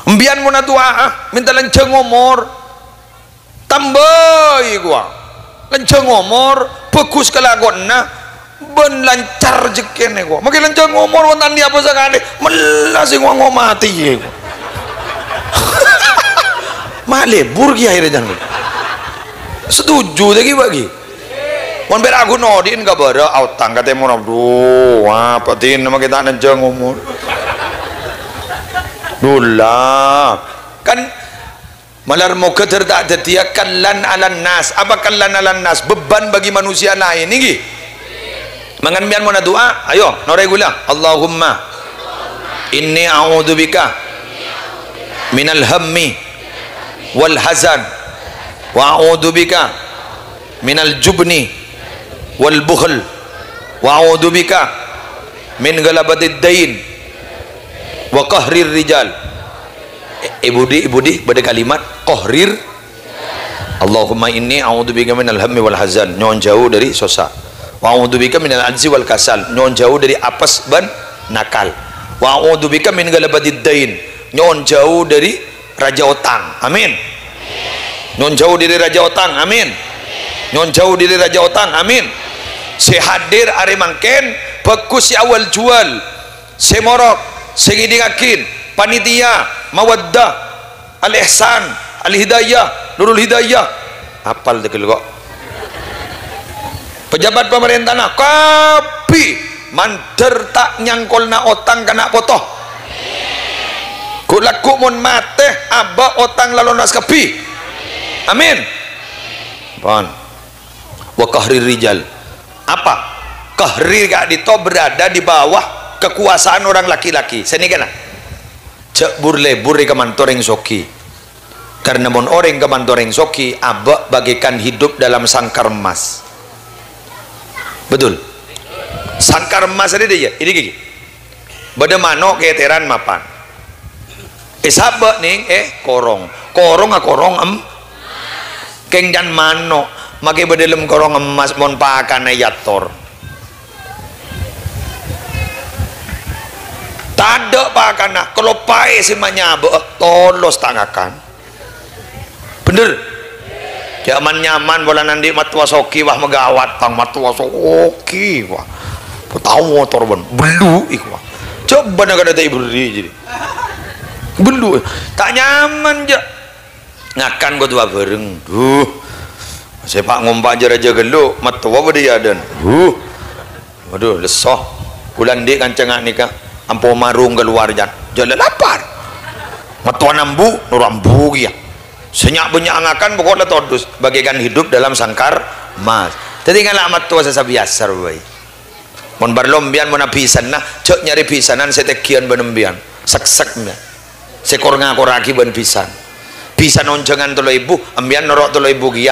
Sampèyan mon adu'a'a, mènta lanjhâng omor. Tambâi, kowa. Lanjhâng omor, bhâghus kalakowanna, bân lancar rejhekkèna, kowa. Makè lanjhâng omor, wonten apa sakalè, mella sè ngo-, ngomatè, kowa. Ma' lebur ghi' akhirnya jang. Setuju ta' ghi' bagi. Mon pèra' ghun odi'in ka bârâ' aotang ka tèmor, aduh, apa dina ma' kita nenjang umur. Dullah. Kan malar moga ter ta' daddiyâ kallan alan nas. Apa kallan alan nas? Beban bagi manusia laèn, ènggi. Mangkana sampèyan mon adu'a, ayo, noro' ghulâ. Allahumma inni a'udzubika minal hammi wal hazan, wa a'udzubika minal jubni wal bukhl, wa a'udzubika min ghalabatid dain wa qahrir rijal. E, è budi, è budi bâdâ kalimat qahrir. Allahumma inni a'udzubika minal hammi wal hazan, nyo'on jhâu dâri sossa. Wa a'udzubika minal ajzi wal kasal, nyo'on jhâu dâri apes bân nakal. Wa a'udzubika min ghalabatid dain, nyo'on jhâu dâri rajâ otang. Amin. Nyo'on jhâu dâri rajâ otang. Amin. Nyo'on jhâu dâri rajâ otang. Amin. Sè hadir arè mangkèn, bhâghus sè awwal juwâl, sè morok, sè ngèdingngaghi, panitia, mawaddah, Al-Ihsan, Al-Hidayah, Nurul Hidayah. Apal tegel kok. Pejabat pamarèntana kabbhi mandhâr ta' nyangkolna otang ka na' poto. Ghu'-lagghu' mon matè abâ' otang la lonas kabbhi. Amin. Pon. Wa qahrir rijal. Apa? Qahri ka'dinto berada di bawah kekuasaan orang laki-laki. Sanèkana. Jhâ' bur-lebur è kamanto orèng soghi. Karena mon orèng kamanto orèng soghi, abâ' bagaikan hidup dalam sangkar emas. Betul? Sangkar emas tadi deh ya, ini gigi. Bâdâ mano' kètèran mapan. Èsabâ' nèng, eh, korong. Korong akorong em-, kèng can mano', makè bâdâ lem korong emmas mon pakanna èyator. Tadâ' pakanna, kaloppaè sè manyabâ'â, tolos ta' ngakan. Bhender? Jhâman-nyaman polana andi' mattowa soghi, wah, magawat, tang mattowa soghi, wah. Tao motor bân, bellu' iku, wah. Coba na kadâ' ta' èberri' jadi. Bellu', ta' nyaman, jhâ'. Ngakan kodhu abhâreng. Duh. Sè pa' ngompa' jâ-rajâ ghâllu, mattowa bâdâ è adâ'ân. Duh. Waduh, lesso. Kaulâ andi' kanca nga' nèka, ampo marung kalowar, jân. Jhâ' la lapar. Mattowa ambu, noro' ambu kèya. Sè nya'-bânnya' ngakan, pokok la todus. Bagaikan hidup dalam sangkar emas. Dhâddhi ngala' mattowa sè sabiyasa rowa bhâi. Mon parlo, empèyan mon abhisanna, jhâ' nyarè bhisanan sè tènggiyân bân empèyan. Sèksèk empèyan. Sè kor-ngakorraghi bân bhisan. Bhisan onjhângan tello èbu, empèyan noro' tello èbu kèya.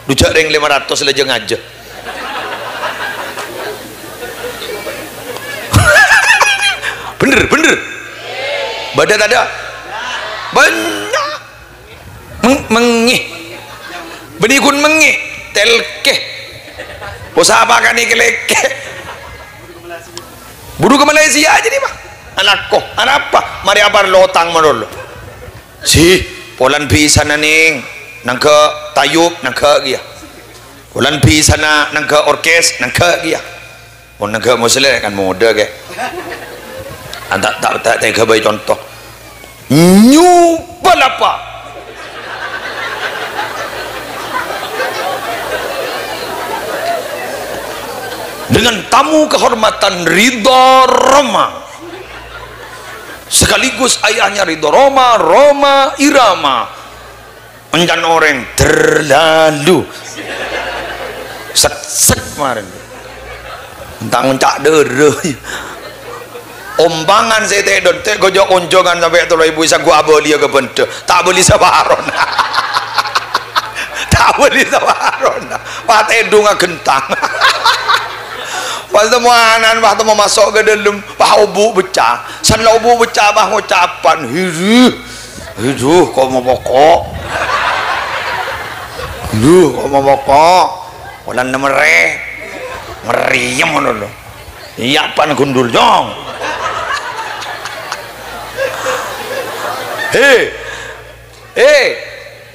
Dhu jhâ' rèng lèma ratos la jhâ' ngajhâ. Bhender, bhender. Bâdâ tadâ'? Bânnya'. Meng-, mengngè. Bânnè ghun mengngè. Tèlkè. Usaha pakanè kèlèkè. Buru ka Malaysia aja nih, Pak. Anakko, anapa? Marè aparlo otang malolo. Si, polana bhisana nèng, nangghâ' tayub, nangghâ' kèya. Polana bhisana nangghâ' orkes, nangghâ' kèya. Mon nangghâ' moslè kan modâ, kè. Anta, ta', ta' tèghâ bhâi conto. Nyoba lapa. Dengan tamu kehormatan Ridho Roma. Sekaligus ayahnya Ridho Roma, Rhoma Irama. Èncan orèng terlalu seksèk marèn. Entang onca' dârâ. Ompangan sè tèdung, tè' ghâjâ onjhângan sampè' tello èbu, èsangghu abâliyâ ka bhândhâ. Ta' bâli saparona. Ta' bâli saparona. Pas tèdung aghentang. Pas temmo ana'na, pas temmo maso' ka dâlem, pas obu' becca. San la obu' becca, pas ngocapan, "Hiri." Aduh, kok mau pokok? Aduh, kok mau pokok? Polana merè. Merèm ngono lho. Iyâ, pan gundul, jong. He. He.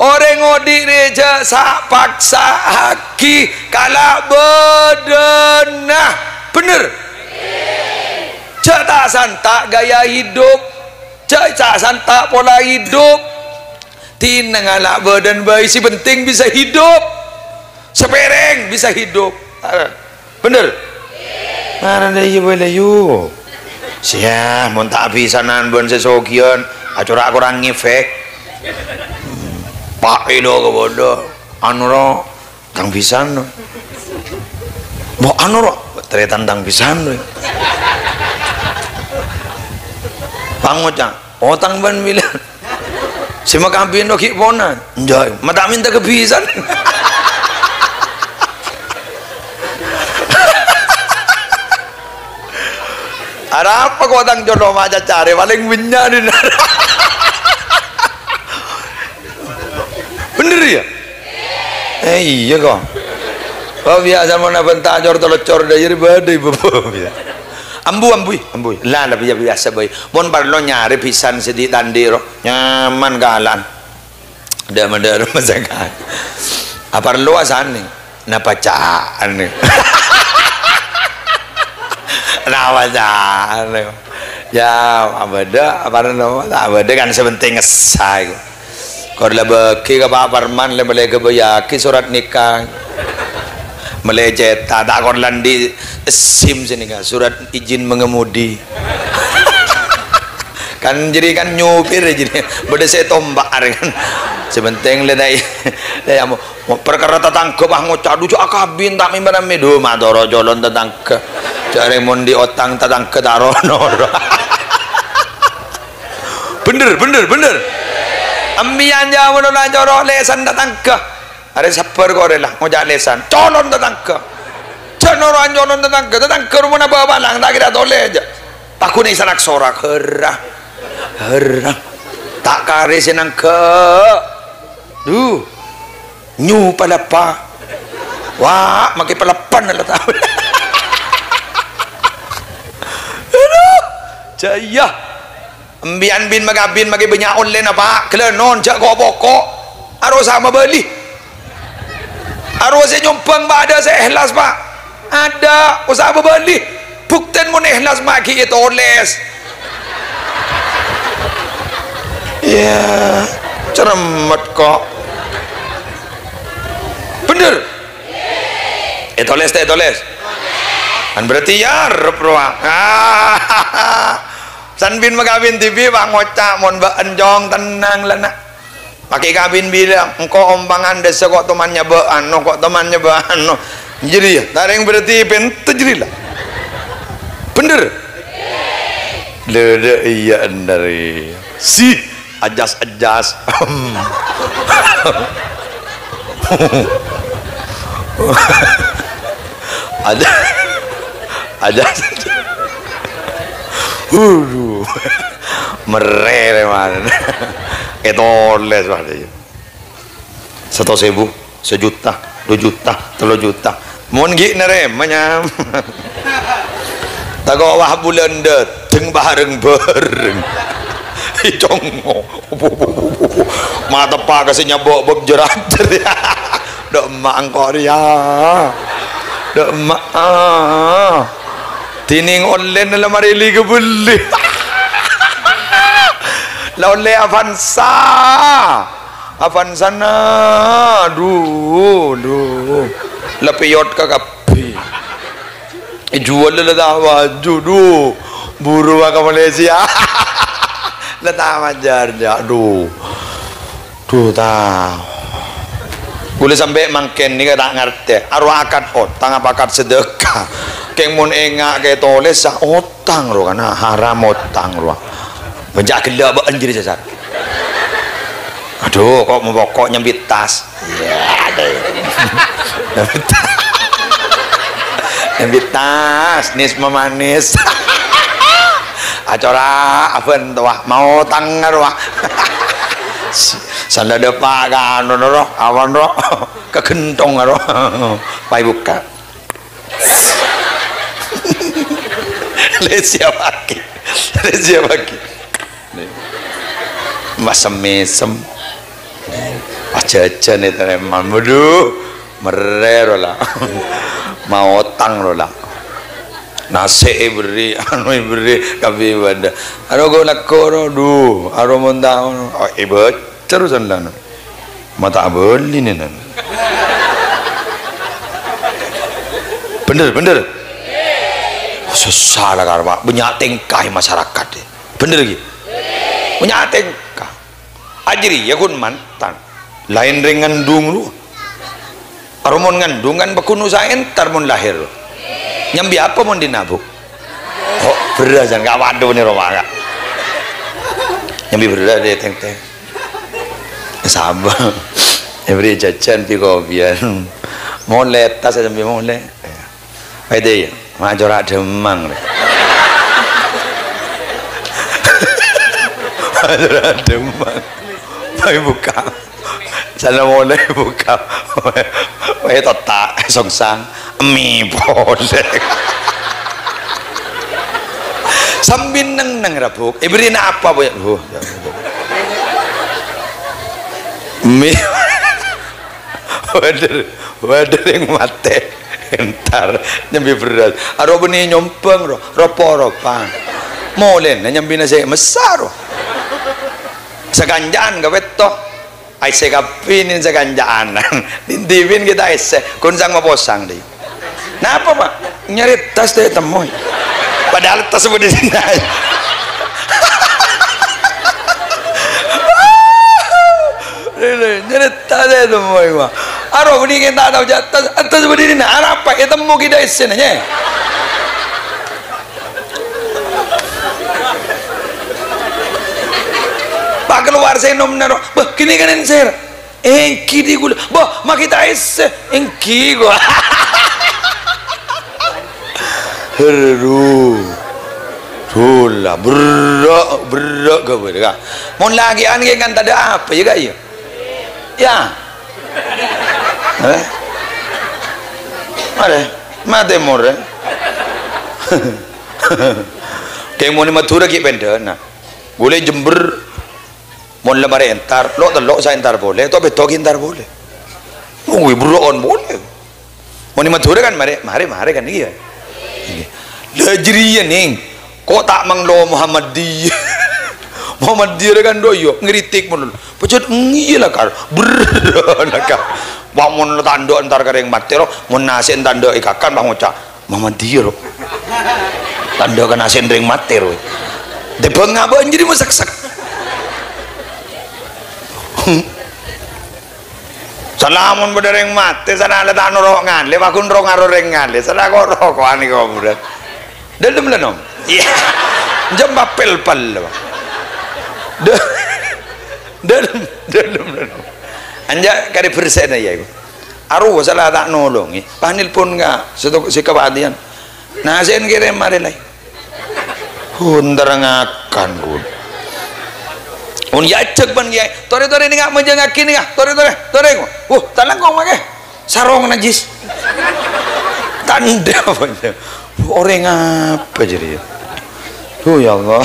Orèng odi' rè jhâ' sa-, paksa'aghi kala' bâdâna. Bhender? Jhâ' ta'-santa' gaya hidup. Jhâ' ta'-santa' pola hidup. Dinah ngala' bâdân bhâi, sè penting bisa hidup. Sapèrèng bisa hidup. Bhender? Arana iyâ bhâi la, yu. Siah, mon ta' abisanan bân sè sogiyân, acora' korang ngefek. Pak, elo ka bâdâ. Anu, ro. Tang bisan, no. Mbok anu, ro, tarètan tang bisan, no. Pangoca', otang bân bilân. Sè makabin, no, ghi' pona. Enjâ', ma' ta' mènta kabisan. Arapa kok tang colo' ma' cacarè, palèng bânnya' dinna'. Bhender, ya? Eh, iyâ, kok. Kok biyasa mon abân ta' cor-tello cor dhâjâr bâdâ ibu-ibu. Ambu, ambu, ambu. La, la, biyasa bhâi. Mon parlo nyarè bisan sè dhi'-tandhi', ro. Nyaman kalan. Dâ'-madâ' rumah sakit. Aparlo asani. Napa ca'an? Napa ca'an? Ya, abâdâ, aparlo, ta' abâdâ kan sè penting ngessa iku. Kor la bâgi ka Pak Parman, la mellè ghâbâyyâghi surat nikah. Mellè cèta', ta' kor la andi' SIM sè nikah, surat izin mengemudi. Kan jârèya kan nyopir jârèya. Bâdâ sè tombak arè kan. Sè penting lè ta' iyâ. Lè amo, parkara tatangghâ pas ngoca', "Dhu, jhâ' akabin, ta' mè-mè." Dhu, matoro' calon tatangghâ. Jhâ' rèng mon andi' otang tatangghâ ta' ro-noro. Bhender, bhender, bhender. Empèyan jhâ' mon la coro' lèsan tatangghâ. Arè sabbhâr kok rè la, ngoca' lèsan. Calon tatangghâ. Jhâ' noro'an calon tatangghâ. Tatangghâ romana bâbâ lang, ta' kèra tolè jâ. Paghun è sanak sorak, hera. Hera. Ta' karè sè nangghâ'. Dhu. Nyu palapa. Wah, makè palapan la tao. Adhu. Jâ iyâ. Empèyan bin makabin makè bânnya' ollèna, Pak. Ghellâ' non, jhâ' ko'-poko'. Arosa mabâli. Arosa nyombhâng, Pak, adâ' sè èhlas, Pak. Adâ', osa mabâli. Buktèn mon èhlas, Pak, ghi' ètolès. Iyâ, cermet kok. Bhender? Ètolès ta' ètolès? Kan berarti arep rowa. San bin makabin dhibi', Pak, ngoca', "Mon bâ'en, Cong, tennang la, Na'." Makè kabin bilang, "Engko' ompangan dâssa ko' toman nyabâ' ano, ko' toman nyabâ' ano." Jârèya, tarèng berarti pènta jârèya la. Bhender? Lho, lho, iyâ, enner, iyâ. Si, ajas-ajas. Aja, aja. Waduh. Merere, man. Ètolès, Pak. Satos èbu, sajuta, du juta, tello juta. Mon ghi' narèma, nyam. Tako' wah bulân dâteng bareng-bareng. Icongo. Mateppa' ka sè nyabâ' bâk jerajer. Dâ' emma' engko' rèya. Dâ' emma'. Dinèng online la marè li kabellè. La ollè Avanza. Avanzana. Dhu, dhu. La pèyot ka kabbhi. Èjhuwâl la ta' waju, dhu. Buru ka Malaysia. La ta' majâr, jâ', dhu. Dhu, ta'. Kulâ sampè' mangkèn nèka ta' ngartè. Arowa akad otang apa akad sedekah? Kèng mon enga' ka ètolès, sa-, otang ro kana, haram otang ro. Bânnya' ghellâ' bâ'en jârèya, sasar. Adhu, kok mopoko' nyambit tas. Iyâ, adhu. Nyambit tas, nis mamanis. Acora' abân towa, maotang rowa. Sala dâpa' ka anu ro, awan ro. Ka ghentong ro. Pai bukka'. Lè siap pagi. Lè siap pagi. Masem-mesem. Ajhâjhân ètarèma. Waduh, merrè ro la. Maotang ro la. Nasè' èberri', anu èberri', kabbhi bâdâ. Aro go neggu' ro, dhu, aro mon ta' ono, oh, èbâ-, Terus anlana. Mata abali nih nan. Bener, bener. Susah lah karma. Banyak tingkah masyarakat. Bener lagi. Banyak tingkah. Ajri ya kun mantan. Lain ring ngandung lu. Aro mon ngandung kan pekun usaha entar mon lahir. Nyambi apa mon dinabuk? Oh, beras kan, Kak. Waduh, ini rumah, Kak. Nyambi beras deh, teng, teng. Sabar. Nyambi jajan di kopian. Molè, tas nyambi molè. Itu ya, macora demang. Macora demang. Pai buka. Sana molè buka. Wae totak, songsang. Emi polè. Sambil neng-neng, Ra, Bu. Ibrina apa, Bu, ya? Bu. Mi. Wader, wader yang mate. Entar nyambi beras. Aro beni nyompeng, ro. Ropo-ropan. Molèna nyambi nasi mesar, ro. Sakanjaan ka wetto. Aèssè kabbhi nin sakanjaan. Nin diwin kita aèssè. Kun sang maposang, dhi. Napa, Pak? Nyarè tas ta' temmo. Padahal tas budi dinna'. Lele, nyarè tas ta' temmo, Pak. Aro budi kita tao ja' tas, tas budi dinna'. Arapa? Ètemmo kita aèssèna, nyè. Pak keluar sè nom naro. Bah, gini kan enser. Èngghi dhi ghulâ. Bâh, ma' kita aèssè. Èngghi ko. Heru. Dula, berrâ', berrâ' ka bârâ'. Mon lakè'an ghi' kan tadâ' apa, ya, Kak, ya? Ya. Eh? Arè, mate morè. Kèng mon è Madhurâ ghi' pendhâna. Ghulâ Jember. Mon la marè entar, lo' tello' sa entar polè, to' pètto' ghi' entar polè. Wih, berrâ'ân polè. Mon è Madhurâ kan marè, marè, marè kan, iyâ. Iyâ. La jârèya, Nèng. Ko' ta' manglo Muhammadiyah. Muhammadiyah kan do, iyâ, ngritik mon. Pecet, iyâ la, Kar. Berrâ' la, Kar. Wah, mon la tandhâ entar ka rèng matè, ro. Mon nasè' tandhâ èkakan, wah, ngoca'. Muhammadiyah, ro. Tandhâ ka nasè' rèng matè, ro. Dibânga bânjiri maseksek. Salamon bâdâ rèng matè, sana la ta' noro' ngalè, wa kun ro-ngaro rèng ngalè, sana ko' roko'an è kobhurân. Dâlem la, nom? Iyâ. Jam bapel pal, Pak. Dâ-, dâlem, dâlem la, nom? Anja' karè bersèna, iyâ, iku. Arowa sala ta' nolongè. Pas nelpon ka sè to-, sè kapatèyan. Nasè'en kèrèm marè laè. Huh, entar ngakan, ghun. Mon èajhâk bân kèyaè, "Torè, torè, nènga', manjângaghi, nènga'. Torè, torè, torè." Wuh, ta' langkong makè. Sarong najis. Tandhâ apa jâ? Orèng apa jârèya? Huh, ya Allah.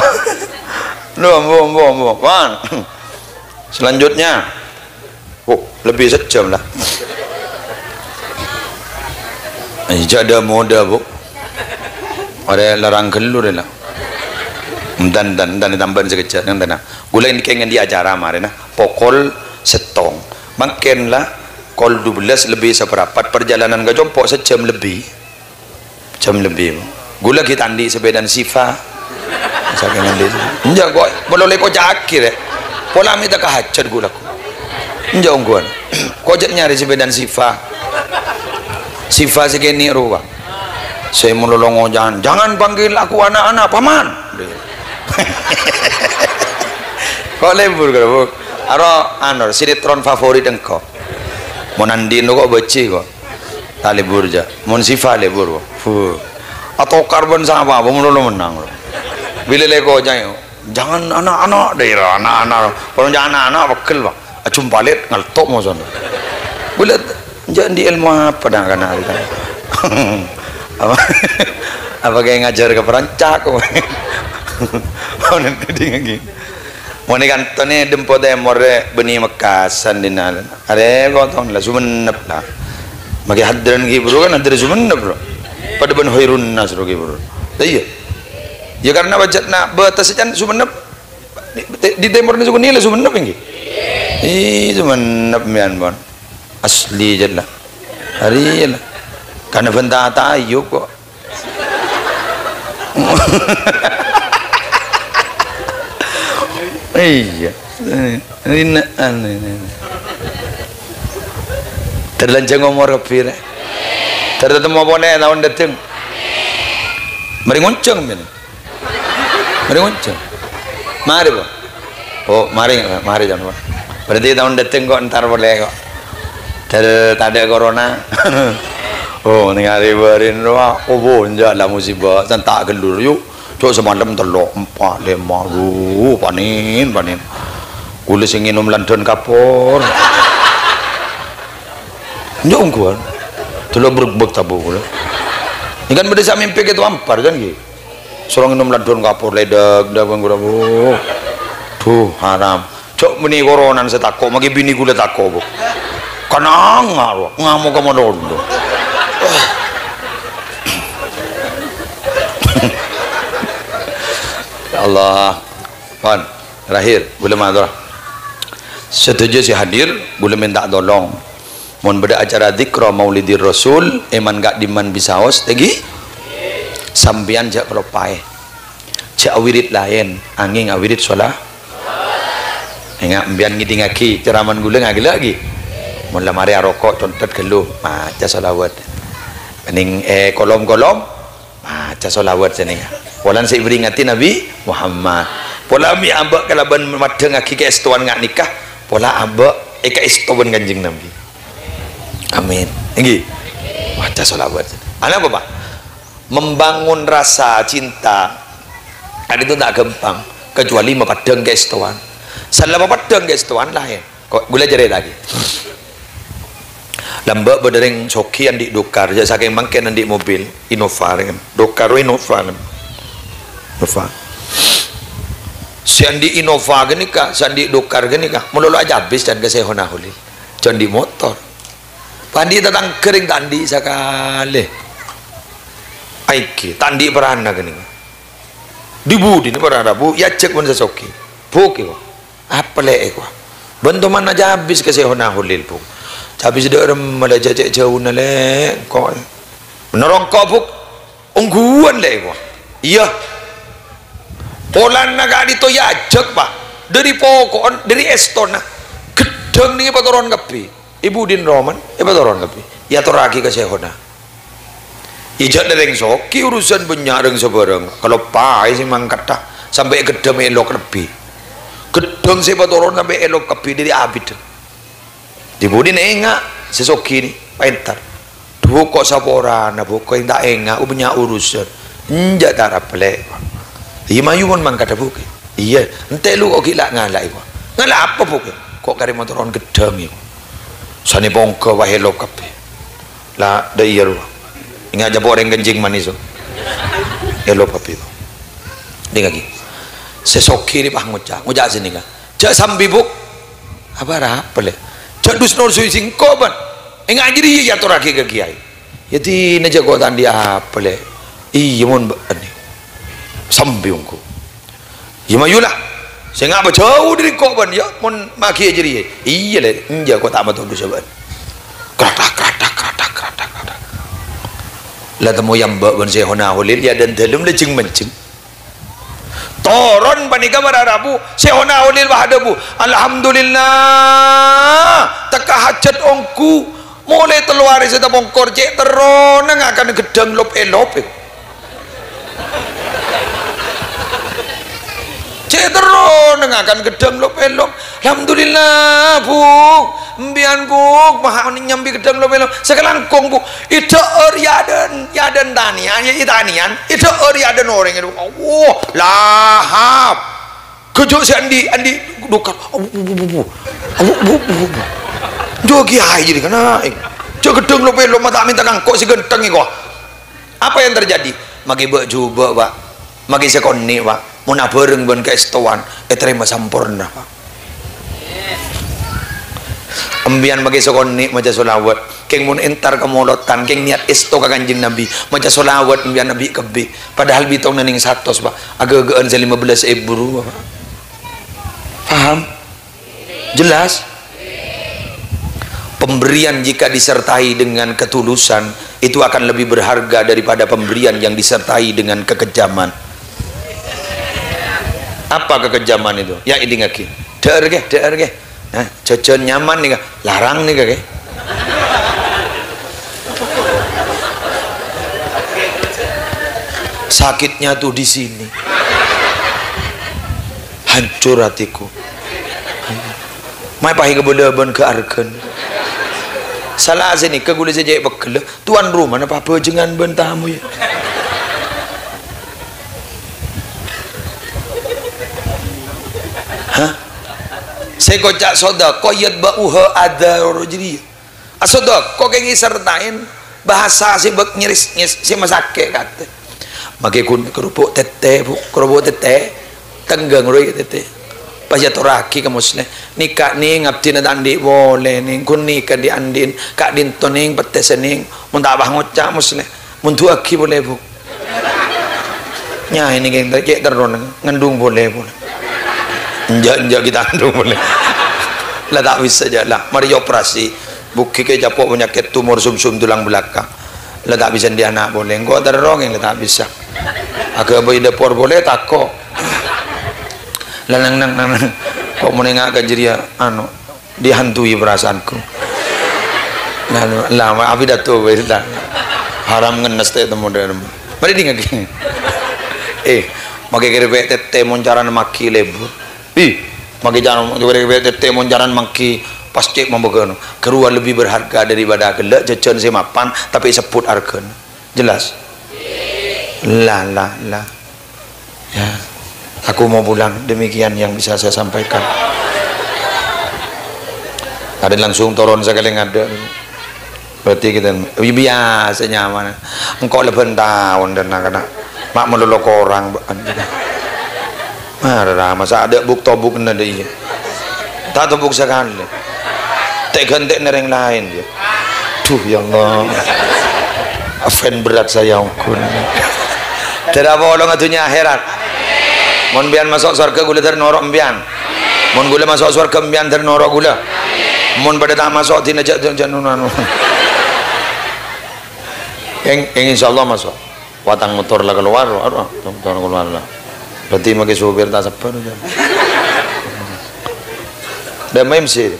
Loh, ambo, ambo, ambo. Wan. Selanjutnya. Oh, lebbi sajjhâm, la. Eh, jhâ' dâ-modâ, Bu. Arè larang ghâllu, rè, la. Enten, enten, enten, tambâ'ân sakejjhâ', enten, nah. Ghulâ èngghi ngendi' acara marèna, pokol sèttong. Mangkèn, la, kol dubellâs lebbi saparapat, parjhâlânan ka compo' sajjhâm lebbi. Jam lebbi. Ghulâ ghi' ta' andi' sapèdana Siva. Sakèng andi'. Enjâ', ko' malolo èkoca'aghi, rè. Pola mènta ka hajat ghulâ. Enjâ', ongghuwân. Ko' jhâ' nyarè sapèdana Siva. Siva sè kènè' rowa. Sè malolo ngoca'an, "Jangan panggil aku anak-anak, Paman." Ko' lebur, ghâllu, Bu. Aro, anu, sinetron favorit engko'. Mon andi' no ko' bâji' ko'. Ta' lebur, jhâ'. Mon Siva lebur, Bu. Atokar bân sapa, Bu, malolo mennang, lo. Bilâ lè koca', jangan anak-anak, dâ' iyâ, anak-anak. Kalau jangan anak-anak, pegel, Pak. Ajhumpalèt, ngalto' mosona. Bulâ, jhâ' andi' èlmo apa, dâ' kana' arè, kan? Apa, apa kayak ngajar ka perancak, kok? Mon andi' lagi. Mon è kantona Dempo Tèmor, rè, bânnè Mekkasan, dinna'. Arè, potong la, Songennep, la. Makè Hadran Kibro kan Hadran Songennep, bro. Padâ bân Khairunnas, bro, Kibro. Lah, iyâ. Ya, karena wajâna bâtessa kan Songennep. Di, di, di tèmorra Songennep, la Songennep, èngghi. Ih, cuman nep mian, Bon. Asli jâ la. Hari la. Karena benta tayub kok. Iyâ. Rina'an ini. Terlanjang omor kabbhi, rè. Ter tatemmo polè taon dâteng. Mari ngoncang, men. Mari ngoncang. Mari, Pak. Oh, mari, mari, Jon, Pak. Berarti taon dâteng kok entar polè kok. Ter tadâ' corona. Oh, nèng arè bârin, wah, oh, bonja' la musibah. Tan ta' ghellur, yu. Cok, samalem tello', empa', lèma', lu, panen, panen. Ghulâ sè ngènom landhân kapor. Nyok, ongghuwân. Tello' bregbek tabu ghulâ. Ini kan bâdâ sè mimpi kèto ampar, kan, ghi? Soro ngènom landhân kapor, ledek, dak, bang, kurang. Duh, haram. Cok, mènè coronan sè tako', maghi binè ghulâ tako', Bu. Kananga, ro, ngamok ka malolo. Ya Allah. Pon, terakhir, ghulâ mator. Sadhâjâ sè hadir, ghulâ mènta tolong. Mon bâdâ acara dzikra Maulidir Rasul, è man ka'dimman bisaos, tèngghi? Sampèyan jhâ' kaloppaè. Jhâ' awirid laèn, angèng awirid shola-, Enga', empèyan ngèdingaghi ceraman ghulâ ngaghellâ' ghi. Mon la marè aroko', contet ghâllu, maca sholawat. Nèng, eh, kolom-kolom, maca sholawat sè nènga. Polana sè èbhâringati Nabi Muhammad. Pola mè' abâ' kalabân maddhângaghi kaèstowan nga' nèka, pola abâ' èkaèsto bân Kanjeng Nabi. Amin. Èngghi. Maca sholawat. Anapa, Pak? Membangun rasa cinta kan itu tak gampang, kecuali mapaddhâng kaèstowan. Sala mapaddhâng kaèstowan laèn. Ko-, ghulâ carèta'aghi. Lambâ' bâdâ rèng soghi andi' dokar, jhâ' sakèng mangkèn andi' mobil Innova, kan. Dokar Innova, kan. Innova. Sè andi' Innova ghânèka, sè andi' dokar ghânèka, malolo ajhâbis dân ka Syekhona Kholil. Jhâ' andi' motor. Pandi tatangghâ rèng ta' andi' sakalè. Aènggi, ta' andi' parana ghânèka. Di-budina para rabu èajhâk bân sè soghi. Buk, èkowa. Apellè'è, èkowa. Bân toman ajhâbis ka Syekhona Kholil, Buk. Ajhâbis dâ' remma la, jhâ' cè' jhâuna, Lè', engko'. Mènorong engko', Buk. Ongghuwân, Lè', èkowa. Iyâ. Polana ka'dinto èajhâk, Pak. Dâri poko'en, dâri èstona. Ghedhâng nèka èpatoron kabbhi. È budina roman, èpatoron kabbhi. Èyatorraghi ka Syekhona. Iyâ, jhâ' dâ' rèng soghi urusan bânnya' rèng sabârâng. Kaloppaè sè mangkaddhâ, sampè' ghedhâng èlok kabbhi. Ghedhâng sè èpatoron sampè' èlok kabbhi dâri abiddhâ. Di-budina enga', sè soghi nè, paèntar. Dhu, ko' saporana, Bu', ko' ta' enga', bânnya' urusan. Enjâ' ta' rapellè'. Iyâ, mayu mon mangkaddhâ, Bu'. Iyâ, entè' lu ko' ghi' la ngala'è, Bu'. Ngala' apa, Bu'? Ko' karè motoron ghedhâng, yâ. Sanè pongghâ, wah, èlop kabbhi. La, dâ' iyâ, ro. Enga' jhâ' po' rèng kenjing manis, so. Èlop kabbhi, Bu'. Dingaghi. Sè soghi rè pas ngoca'. Ngoca' sè nèka. Jhâ' sambi, Bu'. Apa ra, apa, Lè'? Jhâ' dus nor sui sèngko', bân. Enga' jârèya èyatorraghi ka kiyaè. Yâ, dinah jhâ' ko' ta' andi' apa, Lè'? Iyâ, mon bâ'na. Sambi ongghu. Iyâ, mayu, la. Sènga' bâjâu dâri ko', bân, yâ, mon maghi jârèya. Iyâ, Lè'. Enjâ' ko' ta' mator dusa, bân. Kratak, kratak, kratak, kratak, kratak. La temmo yâ, mbâ', bân Syekhona Kholil, yâ, dân dâlem la jeng-manjeng. Toron panèka para rabu, Syekhona Kholil wah adhâbu, "Alhamdulillah, tekka hajhât ongghu, molaè tello arè sè tapongkor, cè' terrona ngakan ghedhâng lop-èlop." Cè' terrona ngakan ghedhâng lop-èlop. "Alhamdulillah, Bu'. Empèyan, Bu', maha nyambi ghedhâng lop-èlop. Sakalangkong, Bu'. Èdhâ'âr yâ dân, yâ dân tanèyan, yâ, yâ tanèyan. Èdhâ'âr yâ dân orèng, Bu'." Wah, lahap. Ghâjhu sè andi', andi' dokar. Abu, bu, bu, bu, bu. Abu, bu, bu, bu, bu. Jhâ' kiyaè jârèya kana'. Jhâ' ghedhâng lop-èlop ma' ta' mènta kangko' sè ghântheng, èkowa. Apa yang terjadi? Maghi bâ'-jhubâ', Pak. Maghi sakonè', Pak. Mon abhâreng bân kaèstowan, ètarèma samporna, Pak. Empèyan maghi sakonè' maca sholawat. Kèng mon entar ka molodhân, kèng niat èsto ka Kanjeng Nabi. Maca sholawat empèyan nabbhi kabbhi. Padahal bitong nèng satos, Pak. Aghâghâ'ân sè lima belas èbu rowa, Pak. Paham? Jelas? Pemberian jika disertai dengan ketulusan, itu akan lebih berharga daripada pemberian yang disertai dengan kekejaman. Apa kekejaman itu? Ya, ini lagi. Da'ar ke, da'ar ke. Nah, jajan nyaman nih, larang nih, ke. Sakitnya tuh di sini. Hancur hatiku. Mai pahi kebelebon ke argen. Salah sini ke gula sejak pegel. Tuan rumah napa bajingan ben tamu ya? Hah? Saya kocak soda, koyat ba'uha ada rojri. Asoda, kok kayak ngisertain bahasa sibuk nyeris nyes si masake kate. Make kun kerupuk tete, Bu, kerupuk tete. Tenggang roy tete. Pas ya toraki ke Muslim. Nika ning abdina tandi boleh ning kun nika di andin. Kak dinto ning petes ning. Mun tak bah ngocak Muslim. Mun duagi boleh, Bu. Nya ini geng cek terro neng, ngendung boleh, boleh. Enjak, enjak kita ngendung boleh. Lah tak bisa aja lah. Mari operasi. Bugi ke capok penyakit tumor sumsum tulang belakang. Lah tak bisa di anak boleh. Engko terro geng lah tak bisa. Agak bayi dapur boleh tako. Lah nang nang nang nang. Kok menengah ke jeria anu dihantui perasaanku. Nah, lah, apa dato wis lah. Haram ngenes te temu dengan. Mari dingagi. Eh, make kerepek tete moncaran maki lebur. Ih, make jaran kerepek tete moncaran maki pas cek membegono. Keruan lebih berharga daripada gelek jajan sing mapan tapi sebut argana. Jelas? Lah, lah, lah. Ya, aku mau pulang. Demikian yang bisa saya sampaikan. Ada langsung turun sekali ngada. Berarti kita biasa nyaman. Engkau lebih tahun dan anak-anak. Mak melulu korang. Marah, masa ada buk tobuk nada iya. Tak tobuk sekali. Tega entek nereng lain ya. Duh ya Allah. Fan berat saya ongkun. Dara polong dunia akhirat. Mon pian masuk surga gula dar norok pian. Mon gula masuk surga pian dar norok gula. Mon pada tak masuk dina jak jak anu. Yang, yang insya Allah masuk. Watang motor lah keluar, aduh, motor keluar lah. Berarti make supir tak sabar. Ada M C.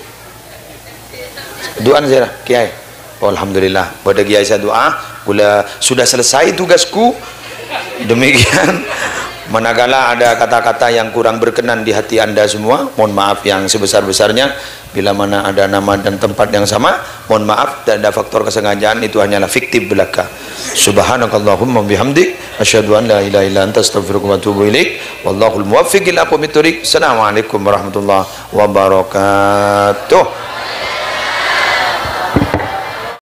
Doa sira, Kiai. Oh, alhamdulillah, pada Kiai saya doa, gula sudah selesai tugasku. Demikian, manakala ada kata-kata yang kurang berkenan di hati Anda semua, mohon maaf yang sebesar-besarnya. Bila mana ada nama dan tempat yang sama, mohon maaf, tidak ada faktor kesengajaan, itu hanyalah fiktif belaka. Subhanakallahumma bihamdik, asyhadu an la ilaha illa anta, astaghfiruka wa atubu ilaik. Wallahul muwaffiq ila aqwamit thoriq. Assalamualaikum warahmatullahi wabarakatuh.